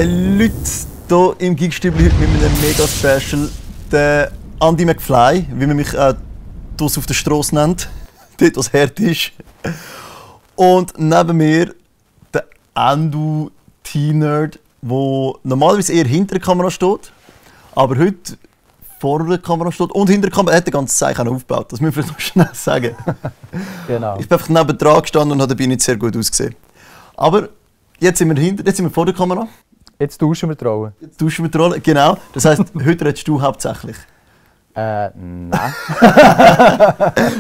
Leute, hier im Geekstübli heute mit einem Mega-Special. Der Andy McFly, wie man mich draussen auf der Straße nennt. Dort, was hart ist. Und neben mir der Andu T-Nerd, der normalerweise eher hinter der Kamera steht. Aber heute vor der Kamera steht und hinter der Kamera. Er hat die ganze Zeit aufgebaut. Das müssen wir noch schnell sagen. Genau. Ich bin einfach neben dran gestanden und habe dabei nicht sehr gut ausgesehen. Aber jetzt sind wir vor der Kamera. Jetzt tauschen wir die Rollen. Jetzt tauschen wir die Rolle. Genau. Das heisst, heute redest du hauptsächlich. Nein.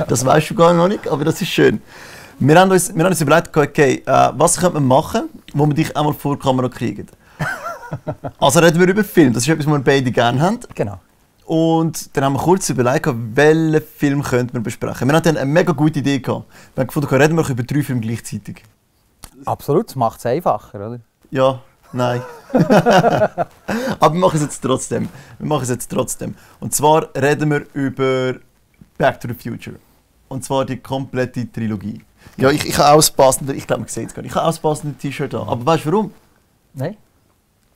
Das weißt du gar noch nicht, aber das ist schön. Wir haben uns überlegt, okay, was könnte man machen, wo wir dich einmal vor die Kamera kriegen. Also reden wir über Film. Das ist etwas, was wir beide gerne haben. Genau. Und dann haben wir kurz überlegt, welchen Film könnte man besprechen. Wir hatten dann eine mega gute Idee gehabt. Wir haben gefunden, reden wir über 3 Filme gleichzeitig. Absolut, das macht es einfacher, oder? Ja, nein. Aber wir machen es jetzt trotzdem. Und zwar reden wir über Back to the Future. Und zwar die komplette Trilogie. Ja, ich habe auch das passende, ich glaube, man sieht es gar nicht. Ich habe auch das passende T-Shirt an. Aber weißt du warum? Nein.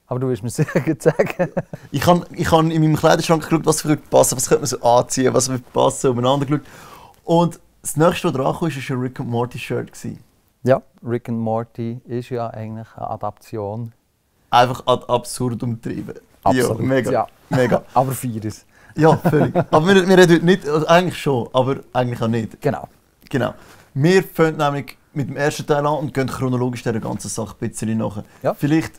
Aber du willst mir sicher sagen. Ich habe in meinem Kleiderschrank geschaut, was würde passen, was könnte man so anziehen, was würde passen, umeinander geschaut. Und das nächste, was dran kam, war ein Rick and Morty Shirt. Ja, Rick and Morty ist ja eigentlich eine Adaption. Einfach ad absurdum treiben. Absolut, Ja, mega. Ja. Mega. Aber vieles. Ja, völlig. Aber wir reden heute nicht, also eigentlich schon, aber eigentlich auch nicht. Genau. Genau. Wir fangen nämlich mit dem ersten Teil an und gehen chronologisch dieser ganzen Sache ein bisschen nach. Ja. Vielleicht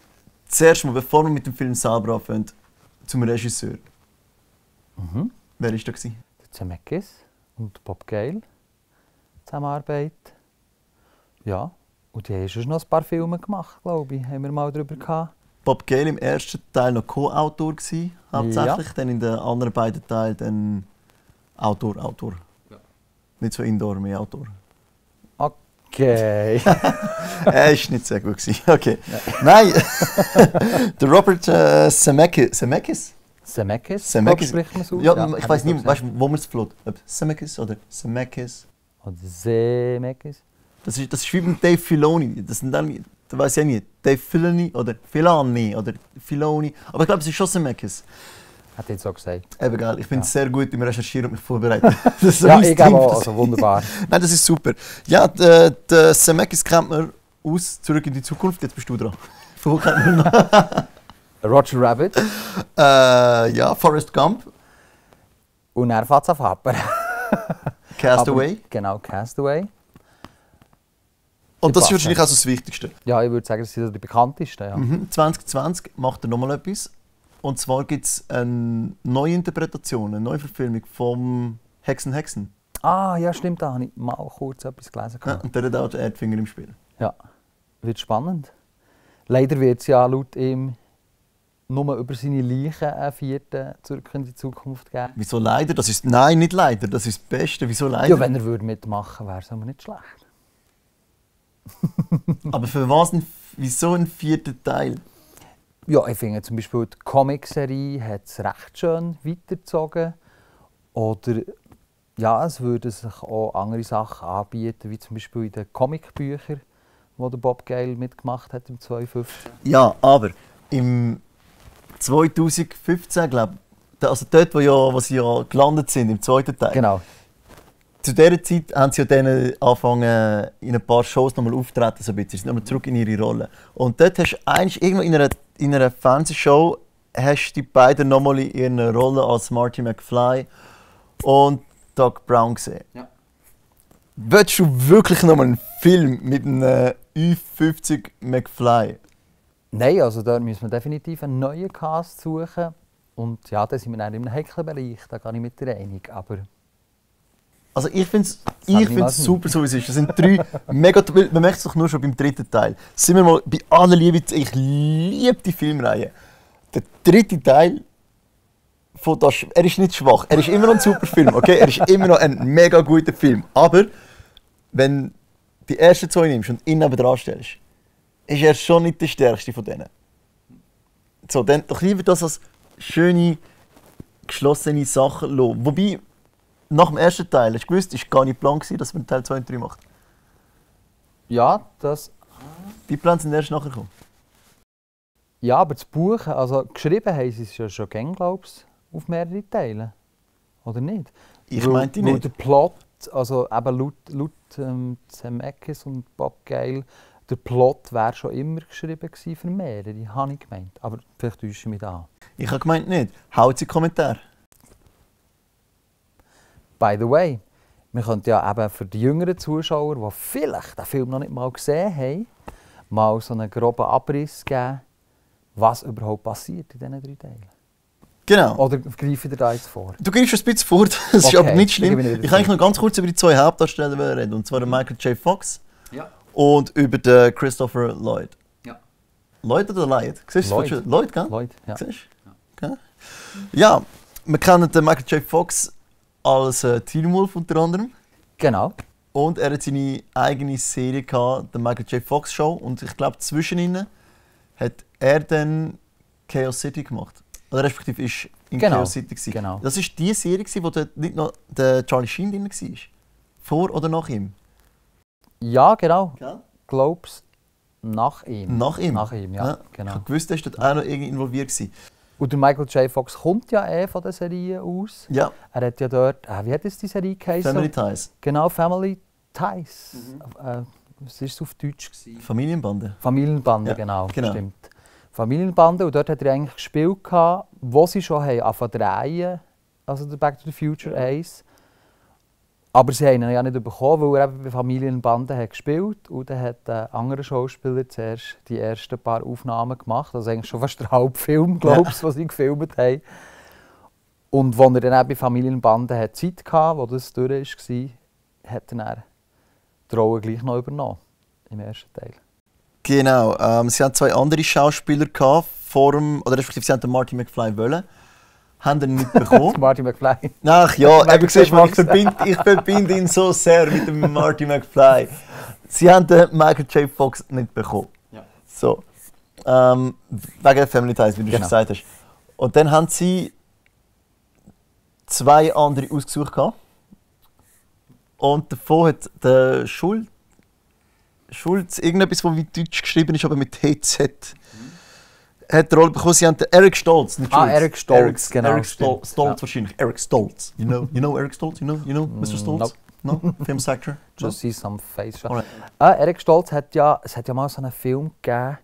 zuerst mal, bevor wir mit dem Film selber anfangen, zum Regisseur. Wer war da? Der Zemeckis und Bob Gale. Zusammenarbeit. Ja. Und die haben schon noch ein paar Filme gemacht, glaube ich. Haben wir mal darüber gehabt. Bob Gale im ersten Teil noch Co-Autor gsi, hauptsächlich. Ja. Dann in den anderen beiden Teilen dann Autor. Ja. Nicht so Indoor, mehr Autor. Okay. Er war nicht sehr gut gsi. Okay. Nein. Der Robert Zemeckis. Zemeckis, Zemeckis. spricht man es aus? Ja, ich weiß nicht, weißt du, wo man es flott? Ob Zemeckis oder Zemeckis? Oder Zemeckis. Das ist wie mit Dave Filoni. Das sind dann, da weiß ich auch nicht. Dave Filoni oder Filoni. Aber ich glaube, es ist schon Zemeckis. Hat jetzt so gesagt. Eben geil. Ich bin Ja. sehr gut im Recherchieren und mich vorbereiten. Das ist so Ja, mein ich Ding. glaube auch. Also wunderbar. Nein, das ist super. Ja, der Zemeckis kennt man aus Zurück in die Zukunft. Jetzt bist du dran. Von wo kennt man noch? Roger Rabbit. Ja, Forrest Gump. Und er fährt es auf Happen. Castaway. Aber, genau, Castaway. Und das ist passen. wahrscheinlich auch so das Wichtigste. Ja, ich würde sagen, das sind die bekanntesten. Ja. 2020 macht er nochmal etwas. Und zwar gibt es eine Neuinterpretation, eine Neuverfilmung vom Hexen. Ah, ja, stimmt, da habe ich mal kurz etwas gelesen. Ja, und der hat auch den Erdfinger im Spiel. Ja, wird spannend. Leider wird es ja laut ihm nur über seine Leichen einen 4. Zurück in die Zukunft geben. Wieso leider? Nein, nicht leider. Das ist das Beste. Wieso leider? Ja, wenn er würde mitmachen wäre es aber nicht schlecht. Aber für was wieso ein 4. Teil? Ja, ich finde zum Beispiel die Comic-Serie hat es recht schön weitergezogen. Oder ja, es würden sich auch andere Sachen anbieten, wie zum Beispiel in den Comicbüchern, wo der Bob Gale mitgemacht hat im 2015. Ja, aber im 2015, glaube ich, also dort, wo sie ja gelandet sind, im 2. Teil. Genau. Zu dieser Zeit haben sie ja dann angefangen, in ein paar Shows nochmal auftreten, so ein bisschen. Sie sind nochmal zurück in ihre Rolle. Und dort hast du eigentlich irgendwo in einer Fernsehshow hast die beiden nochmal in ihrer Rolle als Marty McFly und Doc Brown gesehen. Ja. Willst du wirklich nochmal einen Film mit einem Ü50 McFly? Nein, also da müssen wir definitiv einen neuen Cast suchen. Und ja, da sind wir dann in einem heiklen Bereich, da gehe ich mit dir einig. Aber also ich finde ich es super, so wie es ist. Das sind 3 mega... Man merkt es doch nur schon beim 3. Teil. Sind wir mal bei aller Liebe, ich liebe die Filmreihe. Der 3. Teil, er ist nicht schwach. Er ist immer noch ein super Film, okay? Er ist immer noch ein mega guter Film. Aber wenn du die ersten 2 nimmst und ihn nebenan stellst, ist er schon nicht der stärkste von denen. So, dann doch lieber das als schöne, geschlossene Sachen lassen. Wobei, nach dem ersten Teil, hast du gewusst, es war gar nicht Plan, dass man Teil 2 und 3 macht. ja, das Die Pläne sind erst nachher gekommen. Ja, aber das Buch, also geschrieben haben sie es ja schon gern, glaube ich, auf mehrere Teile. Oder nicht? Ich meinte Weil nicht. der Plot, also eben laut Zemeckis und Bob Gale, der Plot wäre schon immer geschrieben gewesen für mehrere, habe ich gemeint. Aber vielleicht täusche ich mich da an. Ich habe gemeint nicht. Haut sie Kommentar. By the way, wir könnten ja eben für die jüngeren Zuschauer, die vielleicht den Film noch nicht mal gesehen haben, mal so einen groben Abriss geben, was überhaupt passiert in diesen 3 Teilen. Genau. Oder greife ich da jetzt vor? Du gehst ein bisschen vor, das ist Okay, aber nicht dann schlimm. gebe ich Ich kann eigentlich noch ganz kurz über die 2 Hauptdarsteller reden. Und zwar den Michael J. Fox Ja. und über den Christopher Lloyd. Ja. Lloyd oder Lloyd? Siehst du Lloyd. es? Lloyd, gell? Leute, ja. Siehst du? Okay. Ja, wir kennen den Michael J. Fox als Teen Wolf unter anderem. Genau. Und er hat seine eigene Serie gehabt, der Michael J. Fox Show. Und ich glaube, zwischen ihnen hat er dann Chaos City gemacht. Oder respektive ist in Genau, Chaos City gewesen. genau. Das ist die Serie, wo dort nicht noch der Charlie Sheen drin war. Vor oder nach ihm? Ja, genau. Gell? Glaub's nach ihm. Nach ihm? Nach ihm, ja. Ich Genau. habe gewusst, er war dort auch noch irgendwie involviert gewesen. Und der Michael J. Fox kommt ja von der Serie aus. Ja, Er hat ja dort, wie hat es die Serie geheißen? Family Ties. Genau, Family Ties. Was war es auf Deutsch? Familienbande. Familienbande, Ja, genau, genau. stimmt. Familienbande, und dort hat er eigentlich gespielt, wo sie schon angefangen zu drehen, also der Back to the Future 1. Aber sie haben ihn ja nicht bekommen, weil er eben bei Familienbande hat gespielt, und dann hat ein anderer Schauspieler zuerst die ersten paar Aufnahmen gemacht, also eigentlich schon fast der Hauptfilm, glaube ich, was sie gefilmt haben. Und als er dann auch bei Familienbande hat Zeit hatte, wo das durch war, hat er dann die Rolle gleich noch übernommen, im ersten Teil. Genau, sie hatten 2 andere Schauspieler gehabt, oder respektive sie haben den Marty McFly wollen. Haben ihn nicht bekommen. Marty McFly. Ach ja, Michael eben siehst du, J. ich verbinde ihn so sehr mit dem Marty McFly. Sie haben den Michael J. Fox nicht bekommen. Ja. So. Wegen Family Ties, wie du schon Genau. gesagt hast. Und dann haben sie 2 andere ausgesucht gehabt. Und davon hat der Schulz, irgendetwas, das wie Deutsch geschrieben ist, aber mit TZ, hat die Rolle bekommen. Sie haben den Eric Stoltz, nicht Schulz. Eric Stoltz, genau. Eric Stoltz stimmt. wahrscheinlich. Eric Stoltz. You know Eric Stoltz? You know Mr. Stoltz? No? Famous actor? No? Just see some face. Alright. Eric Stoltz es hat ja mal so einen Film gegeben,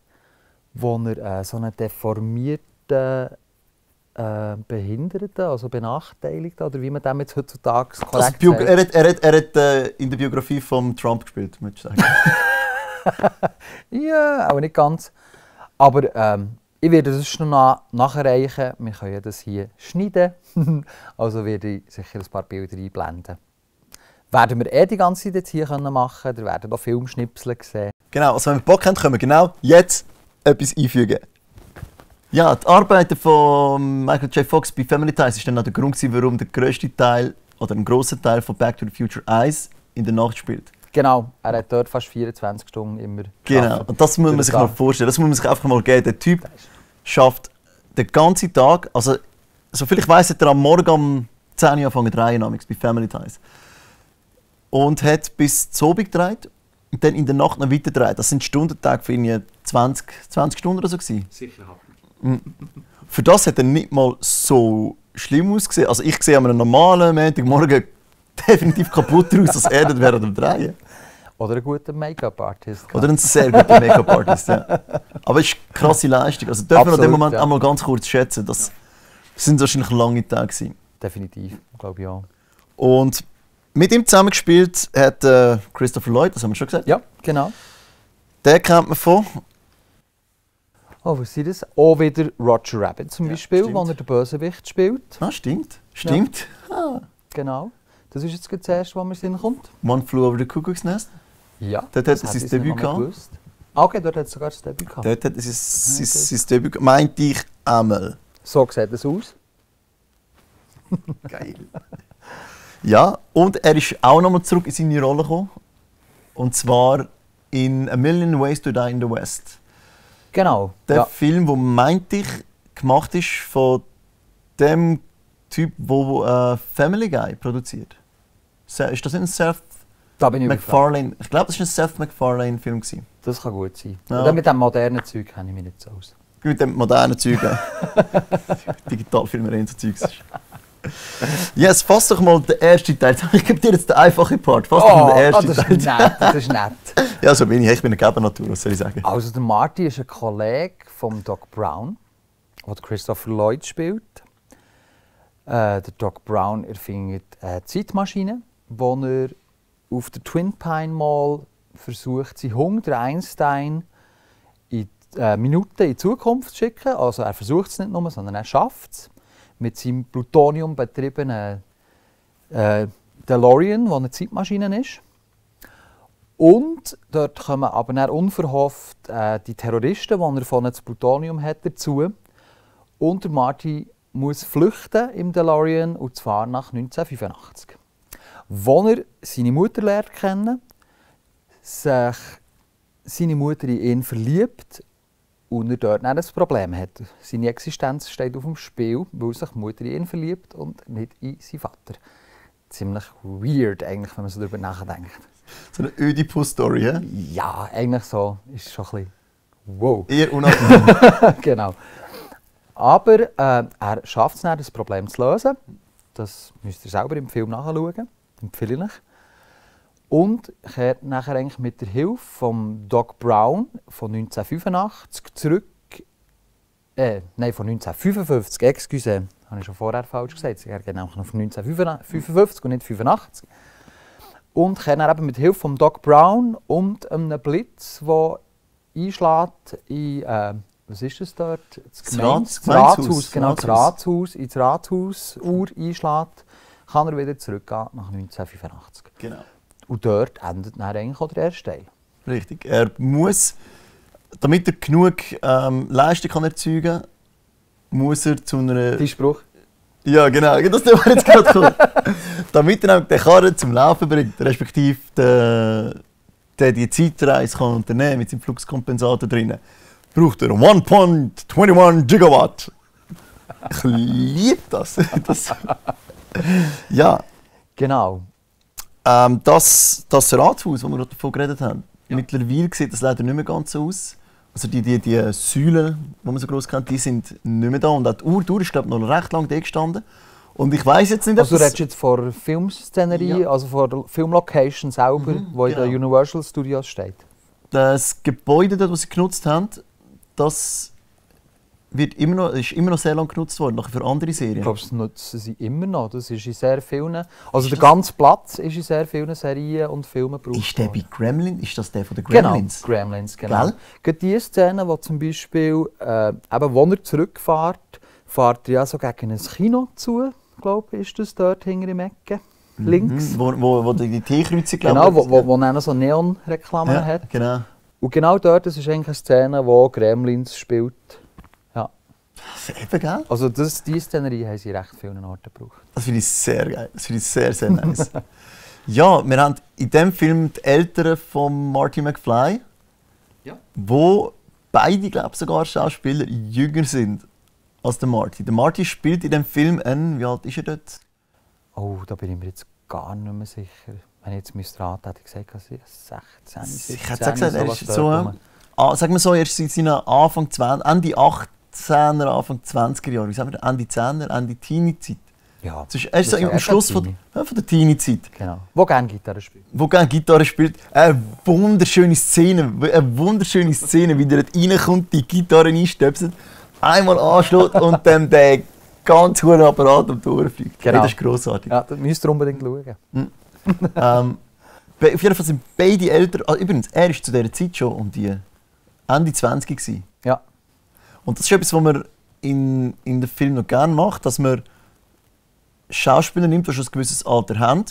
wo er so einen deformierten Behinderten, also Benachteiligten, oder wie man dem jetzt heutzutage Also korrekt er hat in der Biografie von Trump gespielt, würde ich sagen. Ja, aber nicht ganz. Aber ich werde das noch nachreichen. Wir können ja das hier schneiden. Also werde ich sicher ein paar Bilder einblenden. Werden wir die ganze Zeit jetzt hier machen können. Ihr werdet noch Filmschnipsel sehen. Genau, also wenn wir Bock haben, können wir genau jetzt etwas einfügen. Ja, die Arbeiten von Michael J. Fox bei Family Ties war dann auch der Grund, warum der grösste Teil oder ein grosser Teil von Back to the Future 1 in der Nacht spielt. Genau, er hat dort fast 24 Stunden immer Genau, gearbeitet. und das muss man sich mal vorstellen. Das muss man sich einfach mal geben. Der Typ schafft den ganzen Tag, also soviel ich weiss, hat er am Morgen um 10 Uhr angefangen zu drehen bei Family Ties. Und hat bis zum Abend gedreht und dann in der Nacht noch weiter gedreht. Das sind Stundentage für ihn 20 Stunden oder so gewesen. Sicher happy. Für das hat er nicht mal so schlimm ausgesehen. Also ich sehe an einem normalen Montagmorgen definitiv kaputt aus, als er dort während dem Drehen. Oder ein guter Make-up-Artist. Oder ein sehr guter Make-up-Artist, ja. Aber es ist eine krasse Leistung. Also dürfen wir an dem Absolut, Moment ja. einmal ganz kurz schätzen. Das sind wahrscheinlich lange Tage gewesen. Definitiv, glaube ich auch. Und mit ihm zusammengespielt hat Christopher Lloyd, das haben wir schon gesagt. Ja, genau. Den kennt man von. Oh, was ist das? Auch wieder Roger Rabbit zum Ja, Beispiel, stimmt. wo er den Bösewicht spielt. Ah, stimmt. Stimmt. Ah. Genau. Das ist jetzt das Erste, was mir in den Sinn kommt. One Flew Over the Cuckoo's Nest. Ja. Dort hat das er hätte sein ich noch Debüt nicht gehabt. gewusst. Ah, okay, dort hat es sogar das Debüt gehabt. Dort hat er sein Debüt gehabt. Meinte ich einmal. So sieht es aus. Geil. Ja, und er ist auch nochmal zurück in seine Rolle gekommen. Und zwar in A Million Ways to Die in the West. Genau. Der Ja. Film, der meinte ich gemacht ist von dem Typ, der Family Guy produziert. Ist das nicht ein Seth Da bin ich überfragt. MacFarlane? Ich glaube, das war ein Seth MacFarlane-Film. Das kann gut sein. Ja. Oder mit dem modernen Zeug kenne ich mich nicht so aus. Mit dem modernen Zeug. Digitalfilm so Zeugs. Yes, fass doch mal den ersten Teil. Ich gebe dir jetzt den einfachen Part. Fass doch mal den ersten Teil. Das ist nett. Ja, so bin ich. Ich bin eine Gebernatur, was soll ich sagen? Also der Marty ist ein Kollege von Doc Brown, der Christopher Lloyd spielt. Der Doc Brown erfindet eine Zeitmaschine, wo er auf der Twin Pine Mall versucht, seinen Hund, der Einstein, in Minuten in die Zukunft zu schicken. Also er versucht es nicht nur, sondern er schafft es. Mit seinem Plutonium betriebenen DeLorean, der eine Zeitmaschine ist. Und dort kommen aber dann unverhofft die Terroristen, die er von das Plutonium hat, dazu. Und der Marty muss flüchten im DeLorean, und zwar nach 1985. Wo er seine Mutter lernt kennen, sich seine Mutter in ihn verliebt und er dort dann ein Problem hat. Seine Existenz steht auf dem Spiel, weil sich die Mutter in ihn verliebt und nicht in seinen Vater. Ziemlich weird, eigentlich, wenn man so darüber nachdenkt. So eine Oedipus-Story, ja? Ja, eigentlich so. Ist schon ein bisschen wow. Eher unangenehm. Genau. Aber er schafft es dann, das Problem zu lösen. Das müsst ihr selber im Film nachschauen. Empfehle ich. Und kehrt nachher eigentlich mit der Hilfe von Doc Brown von 1985 zurück. Nein, von 1955, excuse. Habe ich schon vorher falsch gesagt. Er geht nämlich noch von 1955 und nicht 85. Und kehrt dann eben mit Hilfe von Doc Brown und einem Blitz, der einschlägt in, was ist das dort? Das Ratshaus. Genau, das Ratshaus, ins Ratshausuhr einschlägt, kann er wieder zurückgehen nach 1985. Genau. Und dort endet dann eigentlich auch der erste Teil. Richtig. Er muss, damit er genug Leistung kann erzeugen kann, muss er zu einer... Dein Spruch? Ja, genau. Das war jetzt gerade cool. Damit er den Karren zum Laufen bringt, respektive die Zeitreise kann unternehmen mit seinem Fluxkompensator drinnen, braucht er 1.21 Gigawatt. Ich liebe das. Ja. Genau. Das Rathaus, wo wir gerade davon geredet haben, Ja. mittlerweile sieht das leider nicht mehr ganz so aus. Also die Säulen, die man so groß kennt, die sind nicht mehr da. Und auch die Uhr ist, glaube ich, noch recht lange da gestanden. Und ich weiss jetzt nicht, ob Also du redest jetzt von der Filmszenerie, Ja. also von der Filmlocation selber, wo in genau. den Universal Studios steht. das Gebäude, dort, das sie genutzt haben, das ist immer noch sehr lange genutzt worden, nachher für andere Serien. Ich glaube, das nutzen sie immer noch. Das ist in sehr vielen, also der ganze Platz ist in sehr vielen Serien und Filmen gebraucht Ist der bei worden. Gremlins? Ist das der von den Gremlins? Genau, Gremlins, genau. Gell? Gerade die Szene, wo zum Beispiel, eben, wo er zurückfährt, fährt er ja so gegen ein Kino zu, glaube ich, ist das dort hinter im Ecke, links. Wo die T-Kreuzung, Genau, glaube ich. wo dann so Neon-Reklamen ja, hat. genau. Und genau dort, das ist eigentlich eine Szene, wo Gremlins spielt. Ja. Eben, gell? Also diese Szenerie haben sie in recht vielen Orten gebraucht. Das finde ich sehr geil. Das finde ich sehr, sehr nice. Ja, wir haben in diesem Film die Eltern von Marty McFly, Ja. wo beide, glaube ich, sogar Schauspieler jünger sind als der Marty. Der Marty spielt in dem Film wie alt ist er dort? Oh, da bin ich mir jetzt gar nicht mehr sicher. Wenn ich jetzt müsste raten, hätte ich gesagt, dass ich 16, 17, Ich hätte gesagt, er sowas ist dort so, rum. sagen wir so, er ist in seinen Anfang 20, Ende 18er, Anfang 20er Jahre. Wie sagen wir, Ende 10er, Ende Teenie-Zeit. Ja, Er ist so das am Schluss Teenie. von der Teenie-Zeit. Genau. Wo gerne Gitarre spielt. Wo gerne Gitarre spielt. Eine wunderschöne Szene, wie er dort reinkommt, die Gitarre einstöpselt, einmal anschlägt und dann der ganz hohe Apparat um die Ohren fliegt. Genau. Ja, das ist grossartig. Ja, das müsst ihr unbedingt schauen. Auf jeden Fall sind beide Eltern. Übrigens, er war zu dieser Zeit schon um die Ende 20 gewesen. Ja. Und das ist etwas, was man in den Filmen noch gerne macht, dass man Schauspieler nimmt, die schon ein gewisses Alter haben,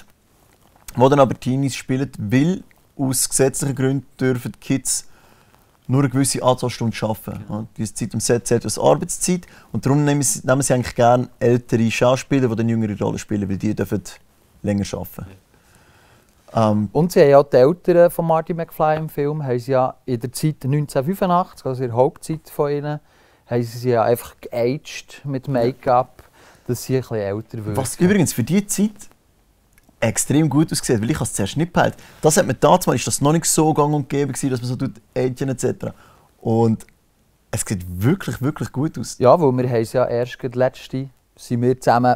die dann aber Teenies spielen, weil aus gesetzlichen Gründen dürfen die Kids nur eine gewisse Anzahl Stunden arbeiten. Ja, diese Zeit am Set zählt als Arbeitszeit und darum nehmen sie eigentlich gerne ältere Schauspieler, die dann jüngere Rollen spielen, weil die dürfen länger arbeiten. Und sie haben ja die Eltern von Marty McFly im Film, haben sie ja in der Zeit 1985, also in der Hauptzeit von ihnen, haben sie ja einfach geaged mit Make-up, dass sie ein bisschen älter wirken. Was übrigens für diese Zeit extrem gut aussieht, weil ich es zuerst nicht geheilt. Das hat man damals, ist das noch nicht so gang und gäbe gewesen, dass man so tut, Agent etc. Und Es sieht wirklich, wirklich gut aus. Ja, weil wir haben es ja erst gerade letzte sind wir zusammen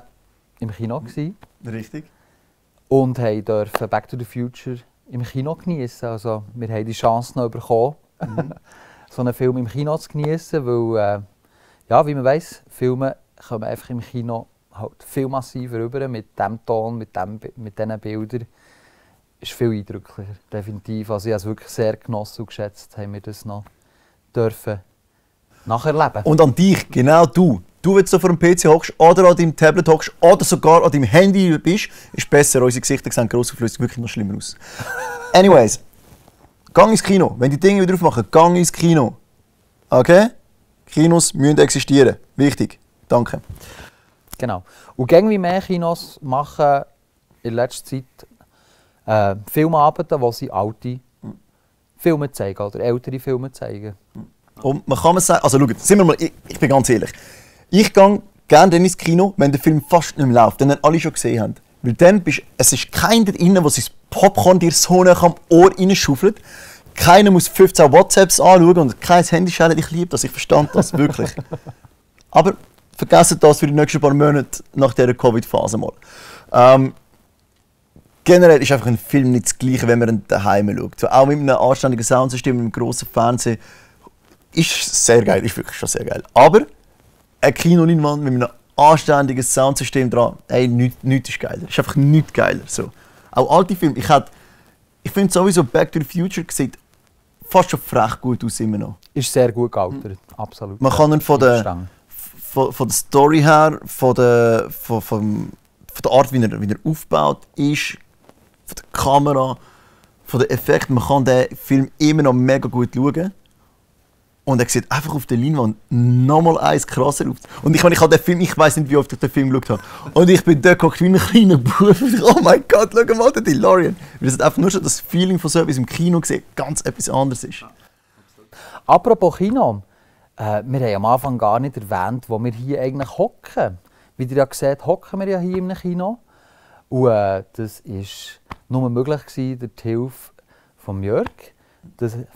im Kino gewesen Richtig. und haben dürfen Back to the Future im Kino genießen. Also wir haben die Chance noch bekommen, so einen Film im Kino zu genießen, weil ja, wie man weiss, Filme kommen einfach im Kino halt viel massiver rüber, mit dem Ton, mit diesen Bildern. Ist viel eindrücklicher, definitiv. Also ich habe es wirklich sehr genossen und geschätzt, haben wir das noch dürfen nacherleben. Und an dich, genau du. Du, wenn du so vor dem PC hockst oder an deinem Tablet hockst oder sogar an deinem Handy bist, ist besser. Unsere Gesichter sehen grossauflösend wirklich noch schlimmer aus. Anyways, gang ins Kino. Wenn die Dinge wieder aufmachen, gang ins Kino. Okay? Kinos müssen existieren. Wichtig. Danke. Genau. Und irgendwie mehr Kinos machen in letzter Zeit Filmabende, wo sie alte Filme zeigen oder ältere Filme zeigen. Und man kann sagen, also schaut, sind wir mal, ich bin ganz ehrlich. Ich gehe gerne dann ins Kino, wenn der Film fast nicht mehr läuft, den alle schon gesehen haben. Weil dann es ist keiner drin, der sein Popcorn dir so nah am Ohr reinschaufelt. Keiner muss 15 WhatsApps anschauen und kein Handy schellen. Ich liebe das, ich verstand das, wirklich. Aber vergessen das für die nächsten paar Monate nach dieser Covid-Phase mal. Generell ist einfach ein Film nicht das Gleiche, wenn man ihn daheim schaut. So, auch mit einem anständigen Soundsystem, mit einem grossen Fernsehen, ist sehr geil, ist wirklich schon sehr geil. Aber ein Kinoleinwand mit einem anständigen Soundsystem dran, ey, nichts ist geiler. Ist einfach nichts geiler. So. Auch alte Filme, ich finde sowieso Back to the Future sieht fast schon frech gut aus immer noch. Ist sehr gut gealtert, absolut. Man kann ihn von der Story her, von der Art, wie er aufgebaut ist, von der Kamera, von den Effekten, man kann den Film immer noch mega gut schauen. Und er sieht einfach auf der Leinwand nochmal eins krasser aus. Und ich habe den Film, ich weiß nicht, wie oft ich den Film geschaut habe. Und ich bin dort geguckt wie ein kleiner Bub. Oh mein Gott, schau mal, der DeLorean. Weil es einfach nur schon das Feeling von so etwas im Kino gesehen, ganz etwas anderes ist. Apropos Kino, wir haben am Anfang gar nicht erwähnt, wo wir hier eigentlich hocken. Wie ihr ja seht, hocken wir ja hier im Kino. Und das war nur möglich durch die Hilfe von Jörg.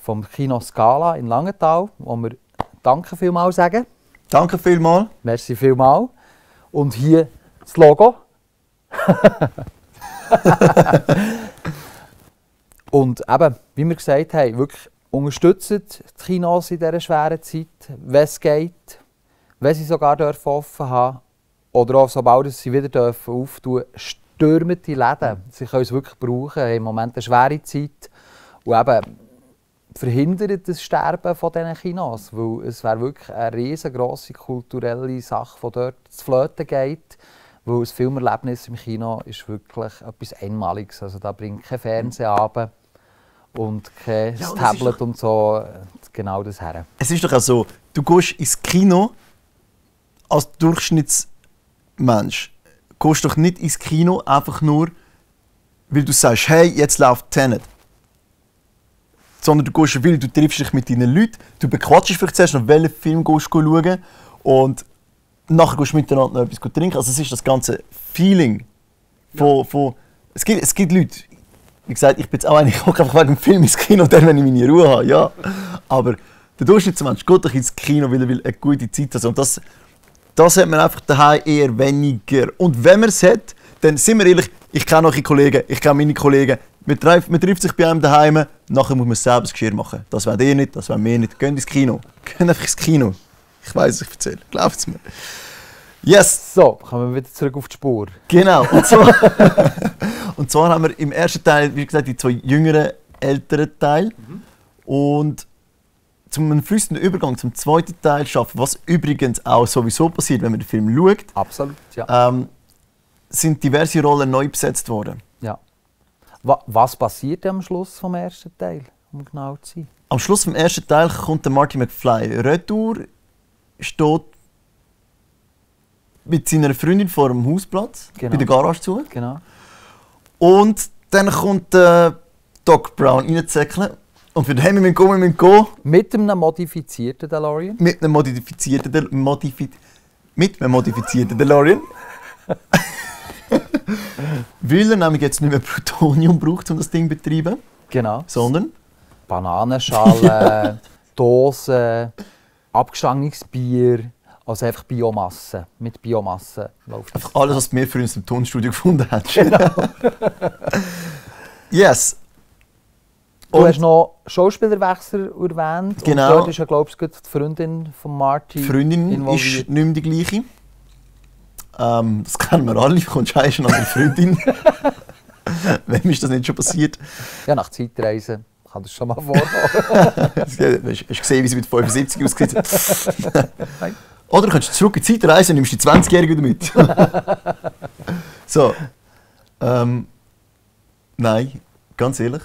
Vom Kino Scala in Langenthal, wo wir danke vielmals sagen. Danke vielmals. Merci vielmals. Und hier das Logo. Und eben, wie wir gesagt haben, wirklich unterstützen die Kinos in dieser schweren Zeit, wenn es geht, wenn sie sogar offen haben oder auch sobald sie wieder auftun dürfen, stürmen die Läden. Sie können es wirklich brauchen, im Moment eine schwere Zeit. Und eben, verhindert das Sterben von diesen Kinos, weil es wäre wirklich eine riesengroße kulturelle Sache, die dort zu flöten geht, weil das Filmerlebnis im Kino ist wirklich etwas Einmaliges. Also da bringt kein Fernseher runter und kein Tablet und so genau das her. Es ist doch auch so, du gehst ins Kino als Durchschnittsmensch, gehst doch nicht ins Kino einfach nur, weil du sagst, hey, jetzt läuft Tenet. Sondern du gehst, weil du triffst dich mit deinen Leuten, du bequatschst vielleicht zuerst noch, welchen Film du schauen und nachher gehst du miteinander noch etwas trinken. Also es ist das ganze Feeling von es gibt Leute, wie gesagt, ich bin jetzt auch ich gucke einfach wegen dem Film ins Kino, dann, wenn ich meine Ruhe habe, ja. Aber der Durchschnittsmensch geht doch ins Kino, weil er will eine gute Zeit hat. Und das hat man einfach daheim eher weniger. Und wenn man es hat, dann sind wir ehrlich, ich kenne eure Kollegen, ich kenne meine Kollegen, man trifft sich bei einem daheim, nachher muss man selber das Geschirr machen. Das wollt ihr nicht, das wollen wir nicht. Geht ins Kino. Geht einfach ins Kino. Ich weiss, was ich erzähle. Glaubt es mir. Yes! So, kommen wir wieder zurück auf die Spur. Genau. Und zwar haben wir im ersten Teil, wie gesagt, die zwei jüngeren, älteren Teile. Und zum einen fließenden Übergang zum zweiten Teil schaffen, was übrigens auch sowieso passiert, wenn man den Film schaut. Absolut, ja. Sind diverse Rollen neu besetzt worden. Ja. Was passiert am Schluss vom ersten Teil, um genau zu sein? Am Schluss vom ersten Teil kommt der Marty McFly retour, steht mit seiner Freundin vor dem Hausplatz, bei der Garage zu. Genau. Und dann kommt Doc Brown reinzäckeln. Und für den wir gehen. Mit einem modifizierten DeLorean? Mit einem modifizierten DeLorean. Weil er nämlich jetzt nicht mehr Plutonium braucht, um das Ding zu betreiben. Genau. Sondern Bananenschalen, Dosen, abgestandenes Bier, also einfach Biomasse. Mit Biomasse läuft Einfach alles, was du mir für uns im Tonstudio gefunden hast. Genau. Yes. Du hast noch Schauspielerwechsel erwähnt. Genau. Und dort ist ja, glaube ich, die Freundin von Marty Die Freundin involviert. ist nicht mehr die gleiche. Das kennen wir alle, du kommst schon an eine Freundin. Wem ist das nicht schon passiert? Ja, nach Zeitreisen kann das schon mal vorkommen. Hast du gesehen, wie sie mit 75 aussieht? Nein. Oder du kannst zurück in die Zeit reisen und nimmst die 20-Jährige wieder mit. So. Nein, ganz ehrlich.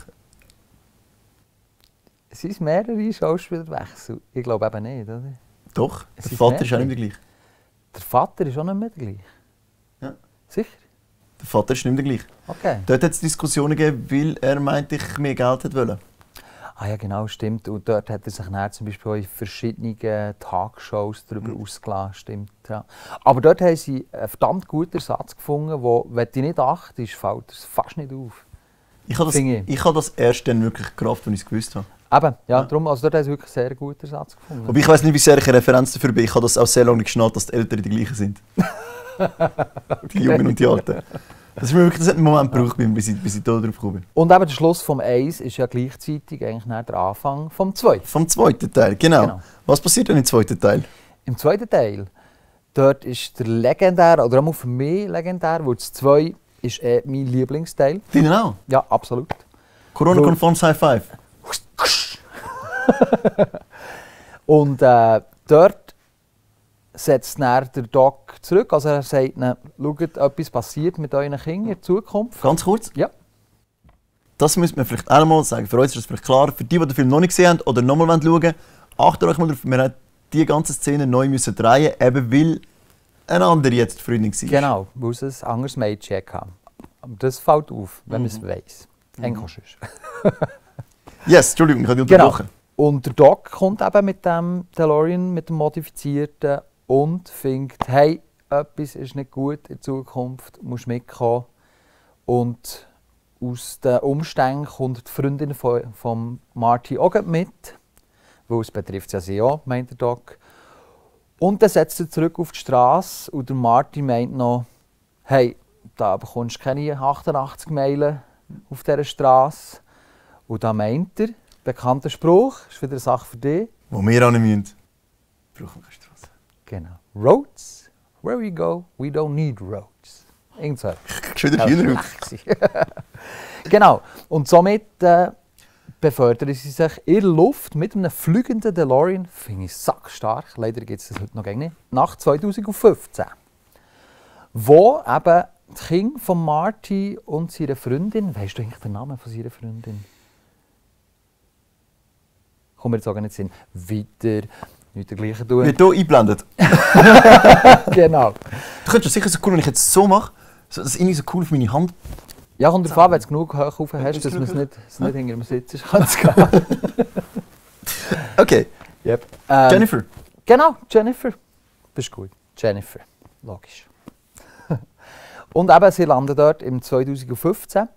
Sind es mehrere Schauspielerwechsel? Ich glaube eben nicht, oder? Doch, Es der sind Vater ist auch mehrere. nicht mehr der gleiche. Der Vater ist auch nicht mehr der gleiche. Ja. Sicher? Der Vater ist nicht mehr der gleiche. Okay. Dort hat es Diskussionen gegeben, weil er meinte, ich mehr Geld hätte wollen. Ah ja, genau, stimmt. Und dort hat er sich dann zum Beispiel auch in verschiedenen Talkshows darüber ausgelassen. Stimmt, ja. Aber dort haben sie einen verdammt guten Ersatz gefunden, wo, wenn du nicht achtest, fällt es fast nicht auf. Ich habe Finde das, das erst dann wirklich gerafft, als ich es gewusst habe. Eben, ja, darum, also dort haben sie wirklich einen sehr guten Ersatz gefunden. Aber ich weiß nicht, wie sehr ich eine Referenz dafür bin. Ich habe das auch sehr lange nicht geschnallt, dass die Eltern die gleichen sind. Die Jungen und die Alten. Das hat einen Moment gebraucht, bis ich da drauf gekommen bin. Und eben der Schluss vom 1 ist ja gleichzeitig eigentlich nach der Anfang vom 2. Vom zweiten Teil, genau. Was passiert denn im zweiten Teil? Im zweiten Teil, dort ist der legendär, oder auch für mich legendär, weil das 2 ist mein Lieblingsteil. Deinen auch? Ja, absolut. Corona-konformes High Five. Und dort setzt dann der Doc zurück. Also er sagt ihnen, schaut, etwas passiert mit euren Kindern in Zukunft. Ganz kurz. Ja. Das müsste man vielleicht auch mal sagen. Für uns ist das vielleicht klar. Für die den Film noch nicht gesehen haben oder nochmal schauen wollen, achtet euch mal darauf, wir haben die ganze Szene neu müssen drehen, eben weil eine andere jetzt die Freundin war. Genau, weil sie ein anderes Mädchen hatte. Aber das fällt auf, wenn man es weiss. Eigentlich auch sonst. Yes, Entschuldigung, ich habe dich Genau. unterbrochen. Und der Doc kommt eben mit dem DeLorean, mit dem modifizierten, und findet, hey, etwas ist nicht gut in Zukunft, musst mitkommen. Und aus den Umständen kommt die Freundin von Marty auch mit, weil es betrifft ja sie auch, meint der Doc. Und dann setzt er zurück auf die Straße und der Marty meint noch, hey, da bekommst du keine 88 Meilen auf dieser Straße. Und da meint er, bekannter Spruch, ist wieder eine Sache für dich. Wo wir auch nicht müssen. Brauchen wir keine Straße. Genau. Roads, where we go, we don't need roads. Irgend so. Schon wieder Hühner. Genau. Und somit befördern sie sich in der Luft mit einem fliegenden DeLorean, finde ich sackstark, leider gibt es das heute noch nicht, nach 2015. Wo eben die Kinder von Marty und seiner Freundin, weißt du eigentlich den Namen von seiner Freundin? Kommt mir jetzt auch nicht in den Sinn. Weiter, nicht der gleiche tun. Wird hier eingeblendet. Genau. Du könntest es sicher so cool, wenn ich jetzt so mache, das ist irgendwie so cool auf meine Hand. Ja, kommt darauf an, wenn du genug hoch rauf hast, dass man es nicht hinter dem Sitz ist, kann es gehen. Okay. Yep. Jennifer. Genau, Jennifer. Bist gut. Jennifer. Logisch. Und eben, sie landen dort im 2015,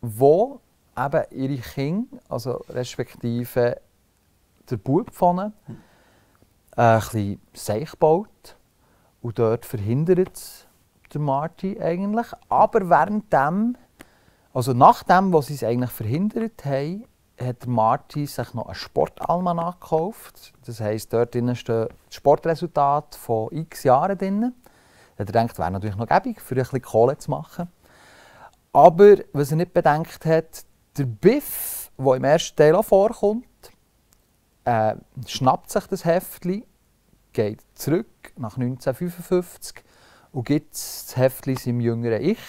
wo eben ihre Kinder, also respektive der Bub von ihnen, ein bisschen Seich baut. Und dort verhindert es der Marty eigentlich. Aber währenddem, also nachdem, was sie es eigentlich verhindert haben, hat der Marty sich noch einen Sportalmanach gekauft. Das heisst, dort drin stehen Sportresultate von x Jahren drin. Er denkt, wäre natürlich noch gäbig, für ein bisschen Kohle zu machen. Aber was er nicht bedenkt hat, der Biff, der im ersten Teil auch vorkommt, schnappt sich das Heftli, geht zurück nach 1955 und gibt das Heftli seinem jüngeren Ich,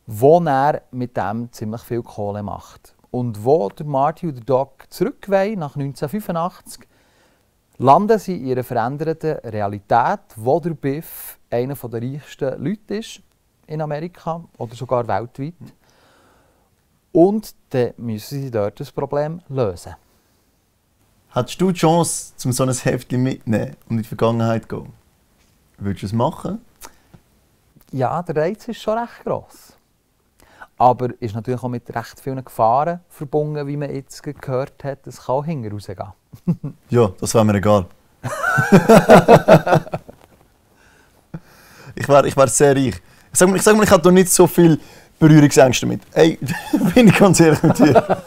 wo er mit dem ziemlich viel Kohle macht. Und wo der Marty und der Doc zurück wollen, nach 1985, landen sie in ihrer veränderten Realität, wo der Biff einer der reichsten Leute ist in Amerika oder sogar weltweit. Und dann müssen sie dort das Problem lösen. Hättest du die Chance, um so ein Heftchen mitzunehmen und in die Vergangenheit zu gehen? Würdest du es machen? Ja, der Reiz ist schon recht gross. Aber ist natürlich auch mit recht vielen Gefahren verbunden, wie man jetzt gehört hat. Es kann auch hinten rausgehen. Ja, das wäre mir egal. Ich wär sehr reich. Ich sag mal, ich habe da nicht so viel Berührungsängste damit. Ey, bin ich ganz ehrlich mit dir.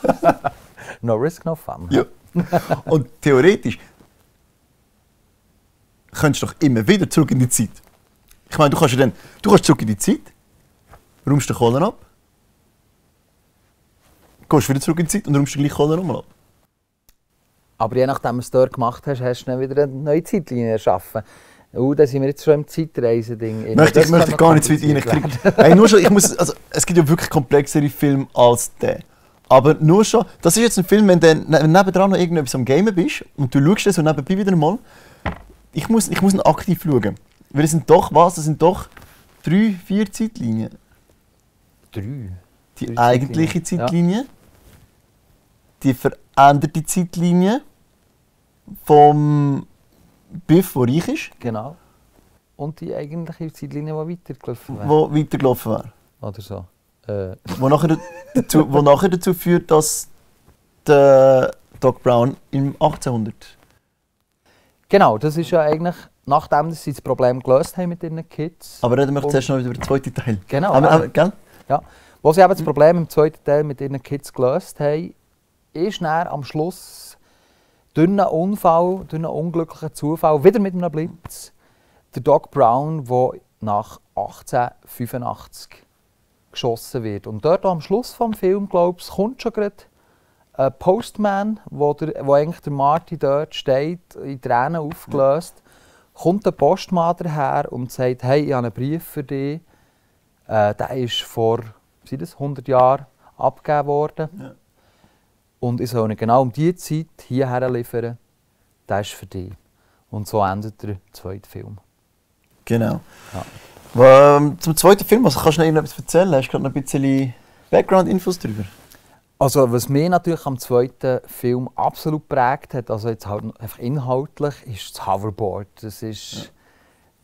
No risk, no fun. Ja. Und theoretisch könntest du doch immer wieder zurück in die Zeit. Ich meine, du kannst zurück in die Zeit, räumst den Kohlen ab, gehst wieder zurück in die Zeit und räumst den gleichen Kohlen nochmal ab. Aber je nachdem, was du dort gemacht hast, hast du dann wieder eine neue Zeitlinie erschaffen. Da sind wir jetzt schon im Zeitreisen-Ding. Ich möchte gar nicht zu weit rein. Es gibt ja wirklich komplexere Filme als der. Aber nur schon, das ist jetzt ein Film, wenn du nebendran noch irgendetwas am Gamen bist und du schaust das und nebenbei wieder mal, ich muss ihn aktiv schauen. Weil es sind doch 3, 4 Zeitlinien. 3? Die eigentliche Zeitlinie, die veränderte Zeitlinie vom Biff, der reich ist. Genau. Und die eigentliche Zeitlinie, die weitergelaufen wäre. Die weitergelaufen wäre. Oder so. Wo nachher dazu führt, dass der Doc Brown im 1800. Genau, das ist ja eigentlich, nachdem sie das Problem gelöst haben mit ihren Kids. Aber reden wir zuerst noch über den zweiten Teil. Genau. Gell? Ja. Wo sie eben das Problem im zweiten Teil mit ihren Kids gelöst haben, ist dann am Schluss durch einen Unfall, durch einen unglücklichen Zufall, wieder mit einem Blitz, der Doc Brown, der nach 1885 geschossen wird. Und dort am Schluss des Films, glaube ich, kommt schon gerade ein Postman, wo eigentlich der Marty dort steht, in Tränen aufgelöst, kommt der Postmann daher und sagt, hey, ich habe einen Brief für dich. Der ist vor 100 Jahren abgegeben worden. Ja. Und ich soll ihn genau um diese Zeit hierher liefern. Der ist für dich. Und so endet der zweite Film. Genau. Ja. Zum zweiten Film, also kannst du noch irgendetwas erzählen? Hast du gerade noch ein bisschen Background-Infos darüber? Also, was mich natürlich am zweiten Film absolut geprägt hat, also jetzt halt einfach inhaltlich, ist das Hoverboard. Das ist,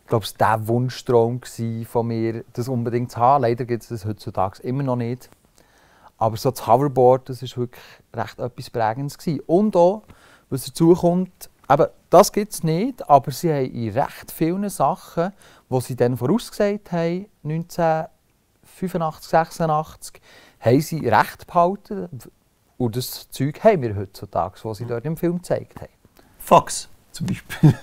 glaube ich, der Wunschtraum von mir, das unbedingt zu haben. Leider gibt es das heutzutage immer noch nicht. Aber so das Hoverboard, das war wirklich recht etwas Prägendes gewesen. Und auch, was dazu kommt, eben, das gibt es nicht, aber sie haben in recht vielen Sachen, die sie dann vorausgesagt haben, 1985, 86, haben sie recht behalten. Und das Zeug haben wir heutzutage, was sie dort im Film gezeigt haben. Fax zum Beispiel.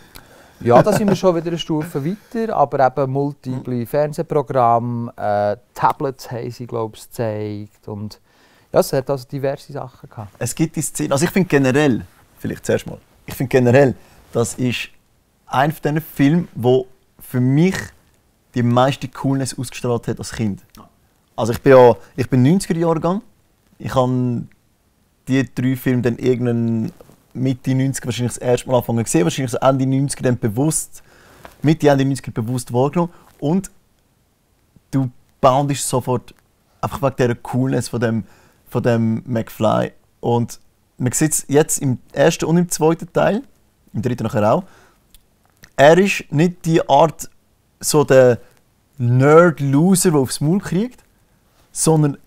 Ja, da sind wir schon wieder eine Stufe weiter, aber eben multiple Fernsehprogramme, Tablets haben sie, glaube ich, gezeigt. Und ja, es hat also diverse Sachen gehabt. Es gibt die Szene, also ich finde generell, vielleicht zuerst mal, das ist einer von diesen Filmen, der für mich die meiste Coolness ausgestrahlt hat als Kind. Also ich bin 90er-Jahrgang. Ich habe die 3 Filme dann irgendwann Mitte 90er wahrscheinlich das erste Mal angefangen gesehen, wahrscheinlich so Ende 90er dann bewusst, Mitte, Ende 90er bewusst wahrgenommen. Und du boundest sofort einfach wegen dieser Coolness von dem McFly. Und man sieht es jetzt im ersten und im zweiten Teil, im dritten nachher auch. Er ist nicht die Art, so der Nerd-Loser, der aufs Maul kriegt, sondern,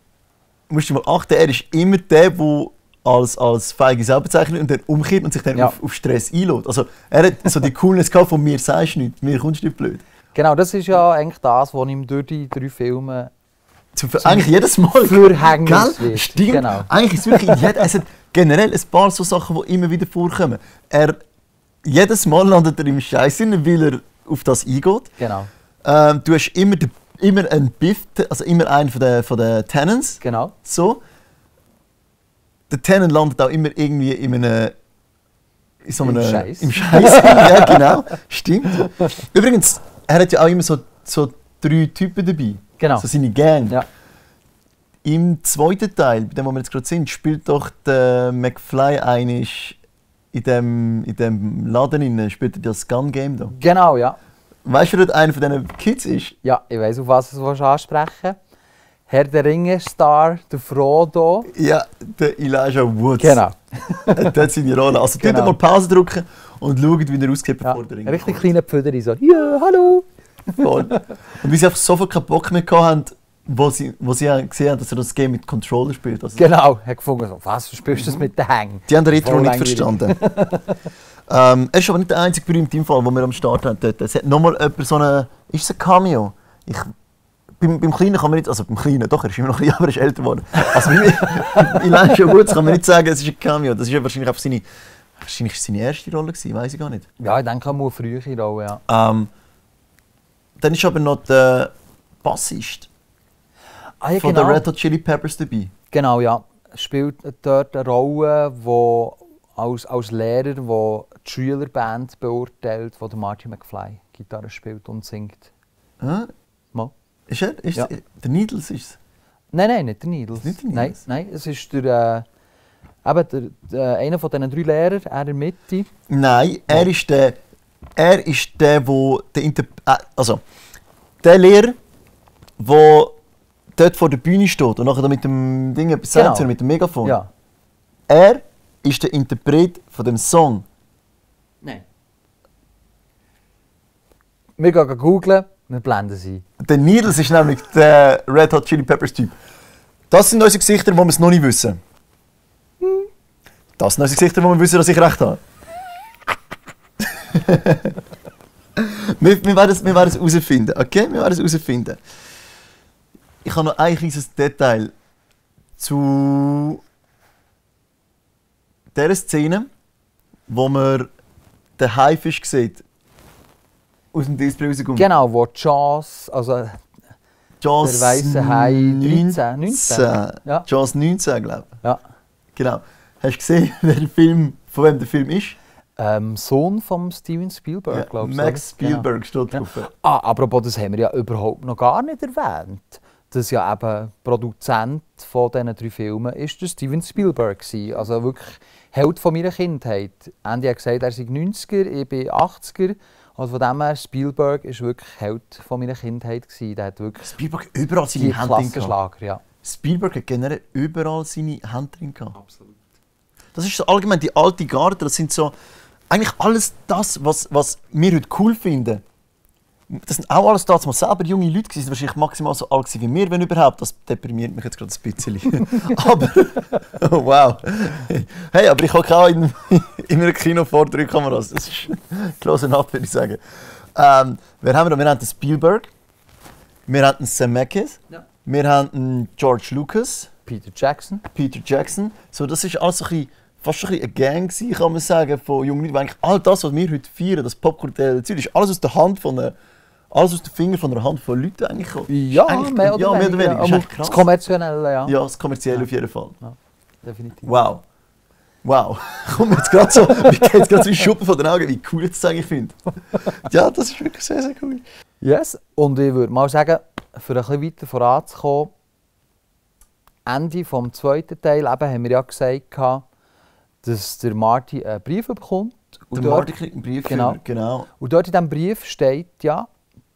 musst du mal achten, er ist immer der, der als feige Sau bezeichnet und dann umkehrt und sich dann auf Stress einlädt. Also er hat so die Coolness gehabt von «mir sagst du nichts, mir kommst du nicht blöd». Genau, das ist ja eigentlich das, was ihm durch die 3 Filme eigentlich jedes Mal Verhängnis wird. Stimmt. Genau. Eigentlich ist es wirklich es hat generell ein paar so Sachen, die immer wieder vorkommen. Jedes Mal landet er im Scheiß, weil er auf das eingeht. Genau. Du hast immer einen Biff, also immer einen von den Tenants. Genau. So. Der Tenant landet auch immer irgendwie im Scheiß. Ja, genau. Stimmt. Übrigens, er hat ja auch immer so 3 Typen dabei. Genau. So seine Gang. Ja. Im zweiten Teil, bei dem wo wir jetzt gerade sind, spielt doch der McFly einig in dem Laden spielt er das Gun-Game da. Genau, ja. Weißt du, wer dort einer von diesen Kids ist? Ja, ich weiss, auf was du ansprechen willst. Herr der Ringe-Star, der Frodo. Ja, der Elijah Woods. Genau. Der hat seine Rolle. Also genau. Mal Pause drücken und schauen, wie er aussieht, bevor der Ring kommt. Richtig kleiner Pföder, so «Ja, hallo!» Voll. Und wie sie einfach sofort keinen Bock mehr hatten, wo sie gesehen haben, dass er das Game mit Controller spielt. Also genau, er hat gefunden, so, was, du spielst das mit den Hängen? Die haben den Retro nicht verstanden. Er ist aber nicht der einzige berühmte im Fall, den wir am Start haben dort. Es hat nochmal jemand so eine... Ist es ein Cameo? Beim Kleinen kann man nicht... Also beim Kleinen, doch, er ist immer noch klein, aber er ist älter geworden. Also in Elijah Woods kann man nicht sagen, es ist ein Cameo. Das ist ja wahrscheinlich einfach seine erste Rolle gewesen, weiß ich gar nicht. Ja, ich denke, er muss früher Rolle, ja. Dann ist aber noch der Bassist Ja, von den Red Hot Chili Peppers dabei. Genau, ja. Spielt dort eine Rolle, wo als Lehrer, der die Schülerband beurteilt, wo der Marty McFly Gitarre spielt und singt. Mal. Ist er? Ja. Der Needles ist es? Nein, nicht der Needles. Nicht der Needles? Nein, es ist einer von diesen 3 Lehrern, er in der Mitte. Nein, er ist der, wo also der Lehrer, der dort vor der Bühne steht und nachher mit dem Ding etwas sagt, mit dem Megafon. Ja. Er ist der Interpret von dem Song. Nein. Wir gehen googlen, wir blenden sie. Der Needles ist nämlich der Red Hot Chili Peppers Typ. Das sind unsere Gesichter, die wir es noch nicht wissen. Das sind unsere Gesichter, wo wir wissen, dass ich recht habe. wir werden es herausfinden, okay? Wir werden es herausfinden. Ich habe noch ein kleines Detail zu dieser Szene, wo man den Haifisch sieht. Aus dem Display rauskommt. Genau, wo Jaws, also Jaws der weiße Hai 19. Ja. Jaws 19, glaube ich. Ja. Genau. Hast du gesehen, von wem der Film ist? Sohn von Steven Spielberg, glaube ich. Max Spielberg steht drauf. Ja. Apropos, das haben wir ja überhaupt noch gar nicht erwähnt. Dass ja eben Produzent von diesen 3 Filmen ist der Steven Spielberg war. Also wirklich Held von meiner Kindheit. Andy hat gesagt, er sei 90er, ich bin 80er. Also von dem her, Spielberg war wirklich Held von meiner Kindheit. Der hat wirklich Spielberg überall seine Hände drin gehabt. Ja. Spielberg hat generell überall seine Hände drin gehabt. Absolut. Das ist so allgemein die alte Garde. Das sind so eigentlich alles das, was wir heute cool finden. Das sind auch alles das, was selber junge Leute waren, die wahrscheinlich maximal so alt wie wir, wenn überhaupt. Das deprimiert mich jetzt gerade ein bisschen. Aber, oh, wow. Hey, aber ich hocke auch in einem Kino vor 3 Kameras. Das ist close enough, würde ich sagen. Wer haben wir da? Wir haben den Spielberg, wir haben den Zemeckis, Ja. wir haben den George Lucas, Peter Jackson. So, das ist alles so ein bisschen, fast schon ein bisschen eine Gang gewesen, kann man sagen, von jungen Leuten. Eigentlich all das, was wir heute feiern, das Popkulturelle Ziel, ist alles aus der Hand alles aus den Fingern von einer Handvoll Leute eigentlich gekommen. Ja, mehr oder weniger. Das ist echt krass. Das Kommerzielle, ja. Ja, das Kommerzielle auf jeden Fall. Ja, definitiv. Wow. Kommt mir jetzt gerade so, mir geht jetzt gerade so in Schuppen von den Augen, wie cool ich das eigentlich finde. Ja, das ist wirklich sehr, sehr cool. Yes, und ich würde mal sagen, für ein bisschen weiter voranzukommen, Ende vom 2. Teil eben, haben wir ja gesagt, dass der Marty einen Brief bekommt. Der Marty kriegt einen Brief, genau. Und dort in diesem Brief steht ja,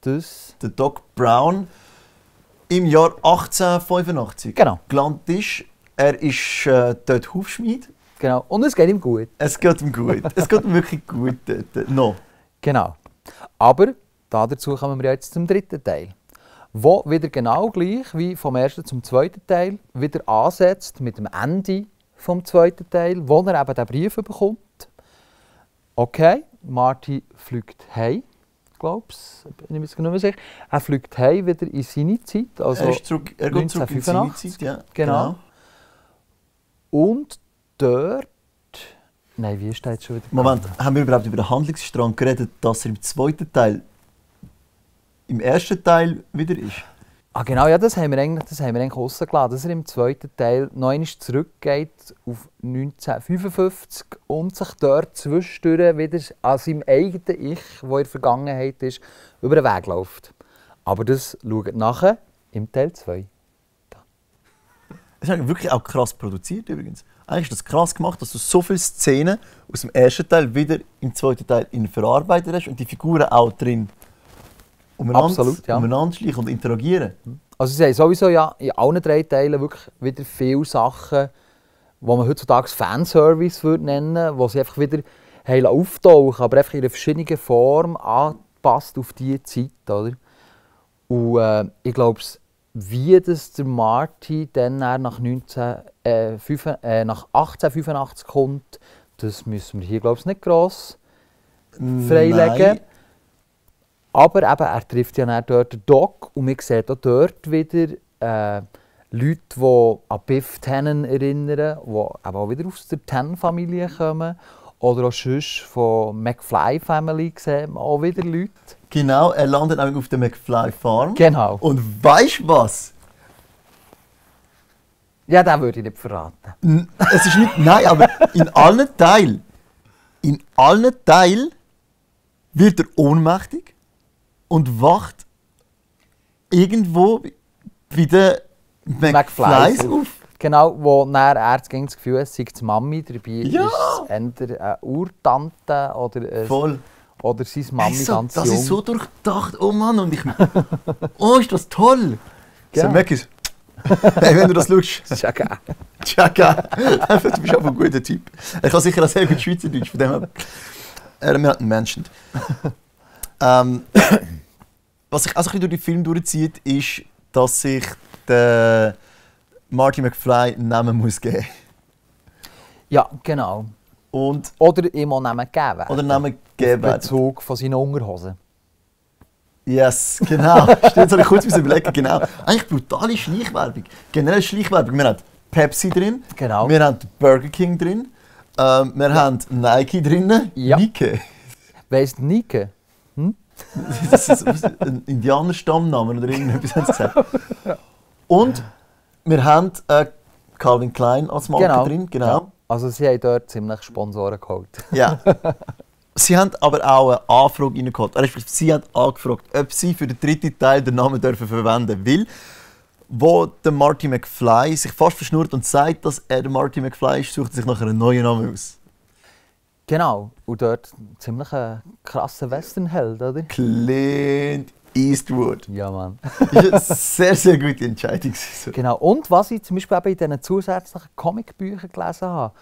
dass der Doc Brown im Jahr 1885 gelandet ist. Er ist dort Hufschmied. Genau, und es geht ihm gut. Es geht ihm gut. Es geht ihm wirklich gut dort. No. Genau. Aber dazu kommen wir jetzt zum 3. Teil. Wo wieder genau gleich wie vom 1. zum 2. Teil wieder ansetzt mit dem Ende vom 2. Teil, wo er eben den Brief bekommt. Okay, Marty fliegt heim, glaube ich, bin ich mir sicher. Er fliegt heim wieder in seine Zeit, also er geht zurück in seine Zeit, ja. Genau. Und dort... Nein, wie steht es schon wieder? Moment, haben wir überhaupt über den Handlungsstrang geredet, dass er im 2. Teil im 1. Teil wieder ist? Genau, ja, das haben wir eigentlich rausgelassen, dass er im 2. Teil noch einmal zurückgeht auf 1955 und sich dort zwischendurch wieder an seinem eigenen Ich, das in der Vergangenheit ist, über den Weg läuft. Aber das schaut nachher im Teil 2. Das ist eigentlich wirklich auch krass produziert übrigens. Eigentlich ist das krass gemacht, dass du so viele Szenen aus dem 1. Teil wieder im 2. Teil verarbeitet hast und die Figuren auch drin umeinander schleichen und interagieren. Also sie haben sowieso ja in allen 3 Teilen wirklich wieder viele Sachen, die man heutzutage Fanservice würde nennen, wo sie einfach wieder auftauchen, aber einfach in einer verschiedenen Form angepasst auf diese Zeit. Oder? Und ich glaube, wie das der Marty dann nach 1885 kommt, das müssen wir hier glaube ich nicht gross freilegen. Nein. Aber eben, er trifft ja dann dort den Doc und man sieht auch dort wieder Leute, die an Biff Tannen erinnern, die eben auch wieder aus der Tannen-Familie kommen. Oder auch sonst von McFly-Family sehen wir auch wieder Leute. Genau, er landet nämlich auf der McFly Farm. Genau. Und weißt du was? Ja, den würde ich nicht verraten. Es ist nicht. Nein, aber in allen Teilen wird er ohnmächtig und wacht irgendwo bei den McFlys auf. Genau, wo dann er das Gefühl hat, es sei die Mami, dabei Ja. ist es entweder eine Urtante oder, Voll. oder seine Mami So, ganz das jung. ist so durchdacht, oh Mann, und ich. Oh, ist das toll! Ja. So, Mackis. Hey, wenn du das schaust. Das ist ja geil. Tschakka! Du bist einfach ein guter Typ. Er kann sicher auch sehr gut Schweizerdeutsch, von dem her. Wir hatten Menschen. Was sich auch so ein bisschen durch den Film durchzieht, ist, dass sich der Marty McFly einen Namen muss geben. Ja, genau. Und, Oder ihm auch Namen geben. oder Namen geben werden. Bezug von seinen Unterhosen. Yes, genau. Stimmt, soll ich kurz überlegen. Genau. Eigentlich brutale Schleichwerbung. Generell Schleichwerbung. Wir haben Pepsi drin, Genau. wir haben Burger King drin, wir haben Nike drin, Ja. Nike. Weißt du Nike? Das ist ein Indianerstammname oder irgendetwas haben sie gesagt. Und wir haben Calvin Klein als Marke drin. Genau. Ja. Also sie haben dort ziemlich Sponsoren geholt. Ja. Sie haben aber auch eine Anfrage reingeholt. Respektive sie haben angefragt, ob sie für den dritten Teil den Namen dürfen verwenden dürfen. Wo der Marty McFly sich fast verschnurrt und sagt, dass er der Marty McFly ist, sucht er sich nachher einen neuen Namen aus. Genau. Und dort ziemlich ein krasser Westernheld, oder? Clint Eastwood. Ja, Mann. Das war eine sehr, sehr gute Entscheidung. Genau. Und was ich zum Beispiel eben in diesen zusätzlichen Comicbüchern gelesen habe,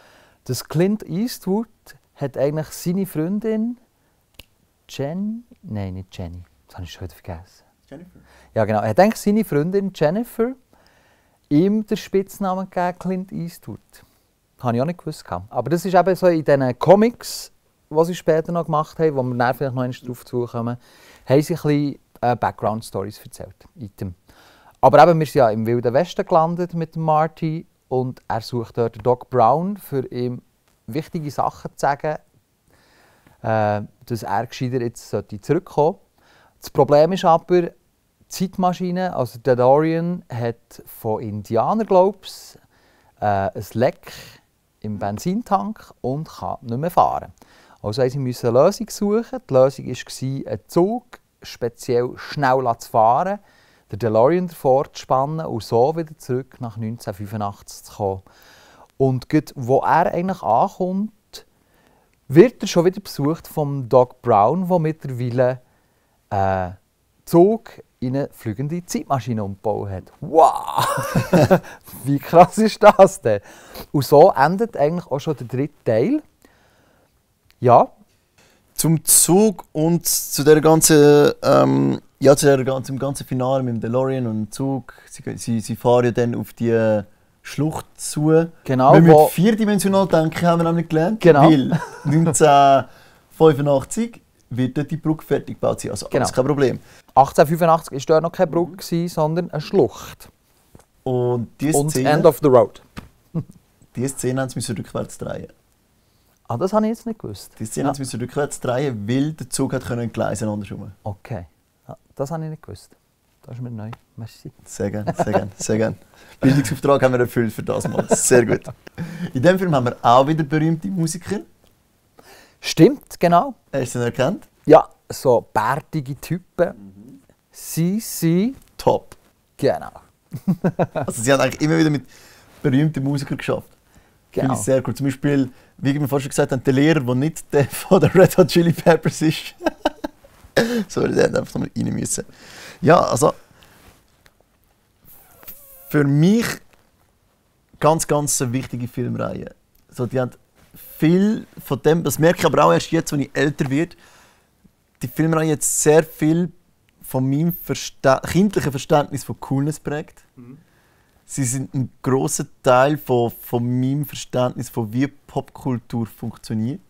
dass Clint Eastwood hat eigentlich seine Freundin Nein, nicht Jenny. Das habe ich schon wieder vergessen. Jennifer. Ja, genau. Er hat eigentlich seine Freundin Jennifer ihm den Spitznamen gegeben, Clint Eastwood. Habe ich auch nicht gewusst. Aber das ist eben so in diesen Comics, die sie später noch gemacht haben, wo wir dann vielleicht noch einmal drauf zukommen, haben sie ein bisschen Background-Stories erzählt. Item. Aber eben, wir sind ja im Wilden Westen gelandet mit dem Marty und er sucht dort den Doc Brown, für ihm wichtige Sachen zu sagen, dass er gescheiter jetzt zurückkommen sollte. Das Problem ist aber, die Zeitmaschine, also der DeLorean, hat von Indianern, glaube ich, ein Leck im Benzintank und kann nicht mehr fahren. Also mussten sie eine Lösung suchen. Die Lösung war, einen Zug speziell schnell zu fahren, den DeLorean davor zu spannen und so wieder zurück nach 1985 zu kommen. Und gerade wo er eigentlich ankommt, wird er schon wieder besucht vom Doc Brown, der mittlerweile einen Zug in eine fliegende Zeitmaschine umgebaut hat. Wow! Wie krass ist das denn? Und so endet eigentlich auch schon der dritte Teil. Ja. Zum Zug und zu der ganzen, zum ganzen Finale mit dem DeLorean und dem Zug. Sie fahren ja dann auf die Schlucht zu. Genau, wir müssen vierdimensional denken, haben wir nämlich gelernt. Genau. Weil 1985 wird dort die Brücke fertig gebaut sein. Also alles kein Problem. 1885 war dort noch keine Brücke, sondern eine Schlucht. Und diese Szene, End of the road. diese Szene haben sie rückwärts drehen. Ah, das habe ich jetzt nicht gewusst. Die Szene haben sie rückwärts drehen, weil der Zug hat Gleise andersrum. Okay, ja, das habe ich nicht gewusst. Das ist mir neu. Merci. Sehr gerne, sehr gerne, sehr gerne. Bildungsauftrag haben wir erfüllt für das Mal. Sehr gut. In diesem Film haben wir auch wieder berühmte Musiker. Stimmt, genau. Hast du ihn erkannt? Ja, so bärtige Typen. Sie. Top. Genau. Also sie haben eigentlich immer wieder mit berühmten Musikern geschafft. Genau. Finde ich sehr cool. Zum Beispiel, wie wir vorhin schon gesagt haben, der Lehrer, der nicht der von der Red Hot Chili Peppers ist. Sorry, der hätte einfach noch rein müssen. Ja, also für mich ganz, ganz eine wichtige Filmreihe. So, die haben viel von dem, das merke ich aber auch erst jetzt, wenn ich älter werde, die Filmreihe hat sehr viel von meinem kindlichen Verständnis von Coolness prägt. Sie sind ein grosser Teil von meinem Verständnis von wie Popkultur funktioniert.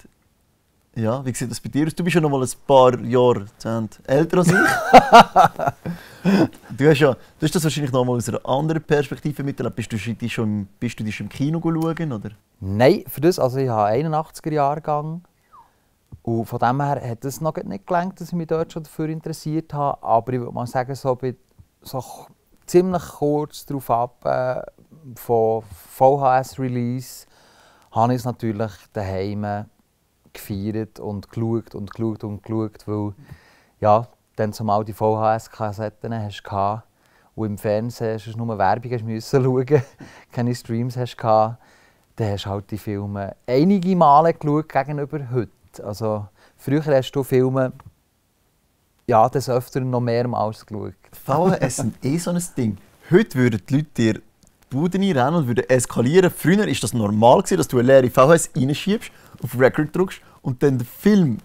Ja, wie sieht das bei dir aus? Du bist ja noch mal ein paar Jahrzehnte älter als ich. Du hast das wahrscheinlich noch mal aus einer anderen Perspektive miterlebt. Bist du dich schon im Kino schauen, oder? Nein, für das, also ich habe 81er Jahrgang. Und von dem her hat es noch nicht gelangt, dass ich mich dort schon dafür interessiert habe. Aber ich würde mal sagen, so ziemlich kurz darauf ab, von VHS-Release, habe ich es natürlich daheim gefeiert und geschaut, weil ja, dann zumal die VHS-Kassetten hast und im Fernsehen hast du nur Werbung schauen, keine Streams hast, dann hast du halt die Filme einige Male geschaut gegenüber heute. Also, früher hast du Filme ja, des Öfteren noch mehrmals geschaut. VHS sind so ein Ding. Heute würden die Leute dir die Bude reinrennen und würden eskalieren. Früher war das normal, dass du eine leere VHS reinschiebst, auf Record drückst und dann den Film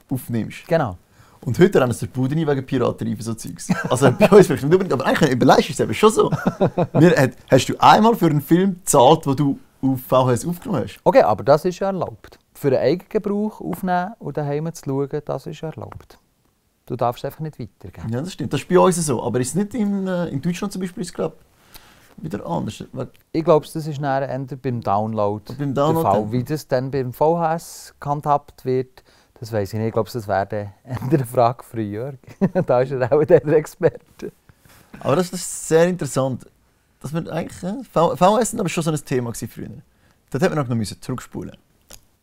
aufnimmst. Genau. Und heute rennen sie die Bude wegen Piraterie für so Zeugs. Also bei uns vielleicht nicht unbedingt, aber eigentlich überlegst du es eben schon so. Hast du einmal für einen Film gezahlt, den du auf VHS aufgenommen hast? Okay, aber das ist ja erlaubt. Für den Eigengebrauch aufnehmen und daheim zu schauen, das ist erlaubt. Du darfst es einfach nicht weitergeben. Ja, das stimmt. Das ist bei uns so. Aber ist es nicht in Deutschland zum Beispiel wieder anders? Ich glaube, das ist dann eher beim Download, der Fall. Wie das dann beim VHS gehandhabt wird, das weiss ich nicht. Ich glaube, das wäre eher eine Frage für Jörg. Da ist er auch der Experte. Aber das ist sehr interessant. Dass man eigentlich, VHS war schon so ein Thema früher. Dort hätte man noch zurückspulen.